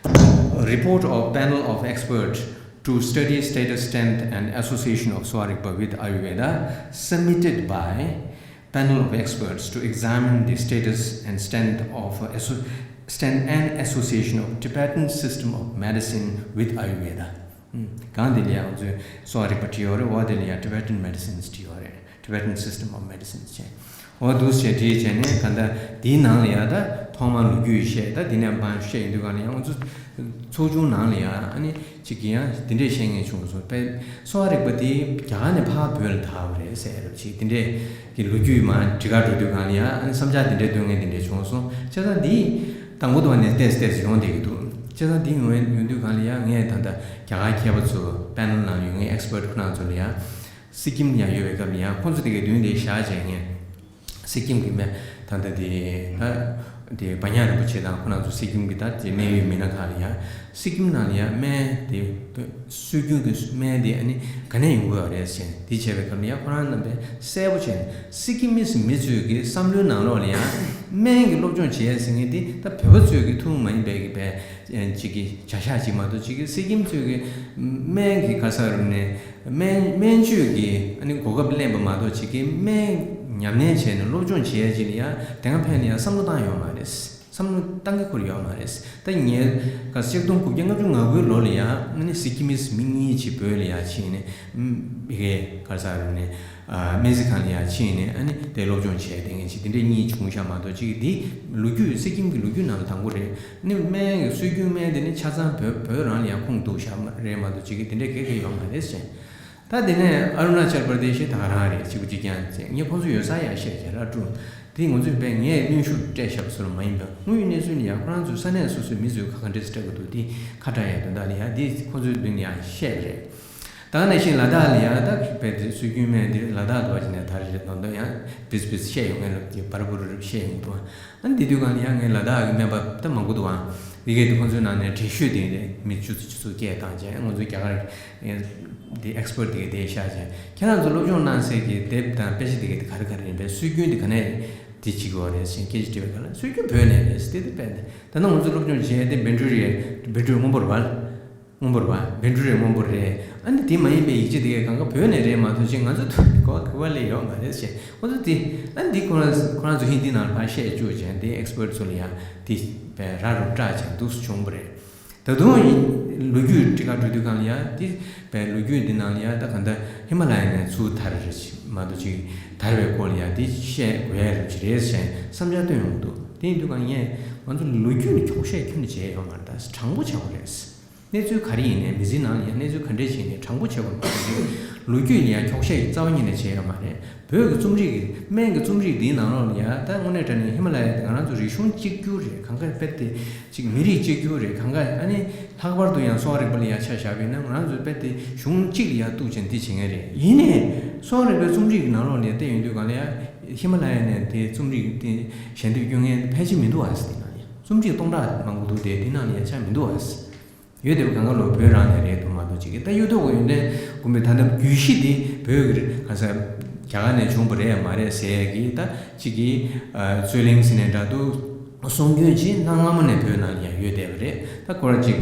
Report of Panel of Experts to Study Status, Stand and Association of Sowa Rigpa with Ayurveda, submitted by Panel of Experts to Examine the Status and Stand of Asso- Stand and Association of Tibetan System of Medicine with Ayurveda. གང་དེ་ལ་ཡང་ང་ཚོས་གསོ་བ་རིག་པ་བྲིས་ཡོད་རེད། འོ་དེ་ལ་ཡང་Tibetan Medicine བྲིས་ཡོད་རེད། Tibetan System of Medicine བྱས། འོ་འདུག་སེ་བྲིས་བྱས་ནས་གང་ལྟར་དེའི་ནང་ལ་ཡང་ད་ཐོག་མར་ལོ་རྒྱུས་བཤད། ད་དེ་ནས་མར་བཤད་ཡོང་དུས་གང་ལ་ཡང་ང་ཚོ་ཚོགས་ཆུང་ནང་ལ་ཡང་ཨ་ནི་གཅིག་གིས་ཡང་དེ་འདྲས་བཤད་མཁན་བྱུང་སོང་། དཔེ་གསོ་བ་རིག་པ་དེ་རྒྱ་གར་ནས་ཕར་བོད་ལ་དར་བ་རེད་ཟེར་རབས་ཅིག་དེ་འདྲས་ཀྱི་ལོ་རྒྱུས་མར་འབྲི་གར་འགྲོ་དུས་གང་ལ་ཡང་ཨ་ནི་བསམ་འཆར་དེ་འདྲས་འདོན་མཁན་དེ་འདྲས་བྱུང་སོང་། བྱས་ཙང་འདི་དང་པོ་དེ་བ་ནས་ཏོག་ཙམ་ཏོག་ཙམ་ཡོང་བསྡད་ཀྱི་འདུག་བྱས་ཙང་འདི་ཡོང་ཡོང་དུས་གང་ལ་ཡང་ངས་ད་ལྟ་རྒྱ་གར་མཁས་པ་ཚོ་པེ་ནལ་ནང་ཡོད་མཁན་ཨེག་སི་པར་ཊི་ཁོ་རང་ཚོ་ལ་ཡང་། སི་ཀིམ་ཡང་ཡོད་པའི་སྐབས་ལ་ཡང་ཁོང་ཚོ་དེ་གའི་མདུན་དེ་བཞག་བྱས་ངས། སི་ཀིམ་གྱི་སྨན་ད་ལྟ་དེ་ད་དེ་བྷ་ཉ་རིན་པོ་ཆེ་དང་ཁོ་རང་ཚོ་སི་ཀིམ་གྱི་ད་དེ་གནད་ཡོད་མི་སྣ་ཁག་ལ་ཡང་སི་ཀིམ་ནང་ལ་ཡང་སྨན་དེ་སྲོལ་རྒྱུན་གྱི་སྨན་དེ་ཨ་ནི་ག་ནས་ཡོང་གི་ཡོད་རེད་ཟེར། དེ་བྱས་པའི་སྐབས་ལ་ཡང་ཁོ་རང་རྣམ་པས་གསལ་པོ་བྱས་ནས་སི་ཀིམ་མི་སི་མི་ཚོའི་གི་བསམ་བློའི་ནང་ལོགས་ལ་ཡང་སྨན་གྱི་སློབ་སྦྱོང་བྱེད་ཡས་ཟེར་མཁན་དེ་ད་བོད་པ་ཚོའི་གི་ཐུན་མོང་མ་ཡིན་པའི་གི་བས་ཅིག་གི་བྱ་གཞག་ཅིག་མ་གཏོགས་ཅིག་གི་སི་ཀིམ་ཚོའི་གི་སྨན་གྱི་ག་ས་རུ་ནས། སྨན་སྨན་བཅོས་ཀྱི་ཨ་ནི་གོ་སྐབས་ལེན་པ་མ་གཏོགས་ཅིག་གི་སྨན་ཉམས་ལེན་བྱས་ནས་སློབ་སྦྱོང་བྱེད་ཡས་ཅིག་ལ་ཡང་དེ་སྔ་ཕན་ལ་ཡང་བསམ་བློ་བཏང་ཡོད་མ་རེད། བསམ་ བསམ་བློ་བཏང་གི་ཁུར་ཡོད་མ་རེད། ད་ངས་ག་ཆིག་སྟོང་དགུ་བརྒྱ་ལྔ་བཅུ་ང་དགུའི་ལོ་ལ་ཡང་ཨ་ནི་སི་ཀི་མིས་མི་གཉིས་ཅིག་བོད་ལ་ཡང་ཕྱིན་ནས་ཨམ་ཧེ་ག་ས་རུ་ནས་ཨ་སྨན་རྩིས་ཁང་ལ་ཡང་ཕྱིན་ནས་ཨ་ནི་དེ་སློབ་སྦྱོང་བྱས་དེ་ངས་ཅིག་དེ་འདྲས་གཉིས་བྱུང་ཤག་མ་གཏོགས་ཅིག་འདི་ལོ་རྒྱུས་སི་ཀིམ་གྱི་ལོ་རྒྱུས་ནང་ལ་དང་པོ་རེད། ཨ་ནི་སྨན་གྱི་སྲོལ་རྒྱུན་སྨན་དེ་ནི་ཆ་ཚང་བོད་བོད་རང་ལ་ཡང་ཁུངས་འདུག་ཤག་མ་རེད་མ་གཏོགས་ཅིག་གི་དེ་འདྲས་ག་གེ་ཡོད་མ་རེད་ཟེར། ད་དེ་ནས་ཨ་རུ་ན་ཅལ་པར་དེ་ཤི་ད་ག་རང་རེད། གཅིག་པུ་གཅིག་རྐྱང་ཟེར། ངས་ཁོང་ཚོ་ཡོད་ས་ཡར་བཤད་བྱས་ར་སྤྲོ། དེ་ང་ཚོས་བས་ངས་གནོན་ཤུགས་སྤྲད་བཞག་པ་བཟོ་འདྲ་མ་ཡིན་པས། དངོས་ཡོད་གནས་ཚུལ་ནི་ཡང་ཁོ་རང་ཚོའི་ས་གནས་སོ་སོའི་མི་ཚོས་ཁ་ཁ་འདྲེས་སྤྲད་དགོས་འདུག་དེ་ཁ་བྲལ་ཡག་དོན་དག་ལ་ཡང་དེ་ཁོང་ཚོའི་མདུན་ནས་ཡང་བཤད་པ་རེད། ད་ག་ནང་བཞིན་ལ་དྭགས་ལ་ཡང་ད་བས་དེ་སྲོལ་རྒྱུན་སྨན་དེ་ལ་དྭགས་འདུག་བ་ཅི་ནས་ད་རེས་དོན་དུ་ཡང་བིས་བིས་བཤད་ཡོང་ངེས་ལ་དེ་བར་བུ་རུ་རུ་བཤད་ཡོང་འདུག་ཨ་ནི་དེ་དུས་གང་ལ་ཡང་ངས་ལ་དྭགས་ཀྱི་སྨན་པ་ད་མང་པོ་འདུག་ཨ། དེ་གས་དེ་ཁོང་ཚོའི་ནང་ནས་འགྲེལ་བཤད་དེ་རེད། མི་བཅུ་ཙམ་བཅུ་ཙམ་སྐད་བཏང་བྱས། ང་ཚོ་རྒྱ་གར་དེ་ཨེག་སི་པར་དེ་གས་དེ་བཞག་བྱས། ཁྱེད་རང་ཚོ་སློབ་སྦྱོང་གནང་སའི་གི་དེབ་དང་དཔེ་ཆ་དེ་གས་དེ་ག་རེ་ག་རེ་ཡིན་པས། སྲོལ་རྒྱུན་དེ་ག་ནས་དེ་བྱེད་ཀྱི་ཡོད་རེད་ཟེར་སྐད་ཆ་དྲིས་པའི་སྐབས་ལ་སྲོལ་རྒྱུན་བོད་ནས་རེད་ཟེར། དེ་དེ་དཔེ་དེ་ད་ནང་ང་ཚོ་སློབ་སྦྱོང་བྱས་དེ་བཻ་ཌཱུརྱ་བཻ་ཌཱུརྱ་སྔོན་པོ་རེད་བ། སྔོན་པོ་རེད་བ། བཻ་ཌཱུརྱ་སྔོན་པོ་རེད། ཨ་ནི་དེ་མ་ཡིན་པའི་ཡིག་ཆ་དེ་གས་གང་ག་བོད་ནས་རེད་མ་གཏོགས་ཅིག་ང་ཚོ་ཐུག་གོ་གི་བ་ལས་ཡོད་མ་རེད་ཟེར། ཁོ་ཚོ་དེ་ཨ་ནི་དེ་ཁོ་རང་ཁོ་རང་ཚོ་ཧིན་དི་ནང་ལ་ཕར་བཤད་བཅུག་བྱས། དེ་ཨེག་སི་པར་ཚོ་ལ་ཡང་དེ་བས་ར་རུ་སྐྲག་བྱས་འདུག་སེ་བྱུང་བ་རེད། ད་དུང་ལོ་རྒྱུས་འབྲི་ག་འགྲོ་དུས་གང་ལ་ཡང་དེ་བས་ལོ་རྒྱུས་འདི་ནང་ལ་ཡང་ད་གང་ལྟར་ཧི་མ་ལ་ཡ་ནས་ཚུར་དར་རེད་མ་གཏོགས་ཅིག་དར་བའི་སྐོར་ལ་ཡང་དེ་བཤད་དགོས་ཡ་རེད་ཅིག་རེད་ཟེར་བསམ་འཆར་བཏོན་ཡོང་གི་འདུག་དེ་ཡིན་དུས་གང་ངས་ང་ཚོ་ལོ་རྒྱུས་ནི་འཁྱོག་བཤད་ཁྱོན་ནས་བྱས་ཡོད་མ་རེད། ད་དྲང་པོ་བྱ་དགོས་རེད། གནས་ཚུལ་ག་རེ་ཡིན་ནའི་མི་ཚེའི་ནང་ལ་ཡང་གནས་ཚུལ་ག་འདྲས་བྱས་ནའི་དྲང་པོ་བྱེད་དགོས་མ་གཏོགས་ལོ་རྒྱུས་ལ་ཡང་འཁྱོག་བཤད་རྩ་བ་ཉིད་ནས་བྱས་ཡོད་མ་རེད། བོད་ཀྱི་རྩོམ་རིག་གི་སྨན་གྱི་རྩོམ་རིག་འདིའི་ནང་ལོགས་ལ་ཡང་ད་དངོས་གནས་དྲང་གནས་ཧི་མ་ལ་ཡ་དེ་ང་རང་ཚོ་རིག་གཞུང་གཅིག་གྱུར་རེད། གང་ག་དཔེ་དེ་གཅིག་མི་རིགས་གཅིག་གྱུར་རེད། གང་ག་ཨ་ནི་ལྷག་པར་དུ་ཡང་གསོ་བ་རིག་པ་ལ་ཡང་ཆ་བཞག་པ་ཡིན་ན་ང་རང་ཚོ་དཔེ་དེ་གཞུང་གཅིག་ལ་ཡང་གཏུག་བྱས་འདི་བྱེད་མཁན་རེད། ཡིན་ནའི་གསོ་བ་རིག་པའི་རྩོམ་རིག་གི་ནང་ལོགས་ལ་བལྟས་ཡོང་དུས་གང་ལ་ཡང་ཧི་མ་ལ་ཡ་ནས་དེ་རྩོམ་རིག་དེ་ཞལ་འདེབས་སྐྱོན་མཁན་ཕལ་ཆེར་མི་འདུག་ཨ་ཟེར། དེ་ནང་ལ་ཡང་རྩོམ་རིག་སྟོང་ཕྲག་མང་པོ་འདུག་དེ་དེ་ནང་ལ་ཡང་ཆ་མི་འདུག་ཨ་ཟེར། ཡོད་དེ་བ་གང་ག་ལོ་བོད་རང་ནས་རེད་འདུག་མ་གཏོགས་ཅིག་གི་ད་གཡུ་ཐོག་གི་ཡོན་ཏན་དགོན་པའི་ད་ལྟ་རྒྱུད་བཞི་འདི་བོད་ཀྱི་ག་ས་རྒྱ་གར་ནས་བྱུང་བ་རེད་མ་རེད་ཟེར་གི་ད་ཅིག་གི་རྩོད་གླེང་ཟེར་ནས་འདྲ་འདུག་གསུང་རྒྱུན་ཅིག་གནའ་སྔ་མོ་ནས་བོད་ནང་ཡང་ཡོད་བསྡད་པ་རེད། ད་ཁོ་ར་ཅིག་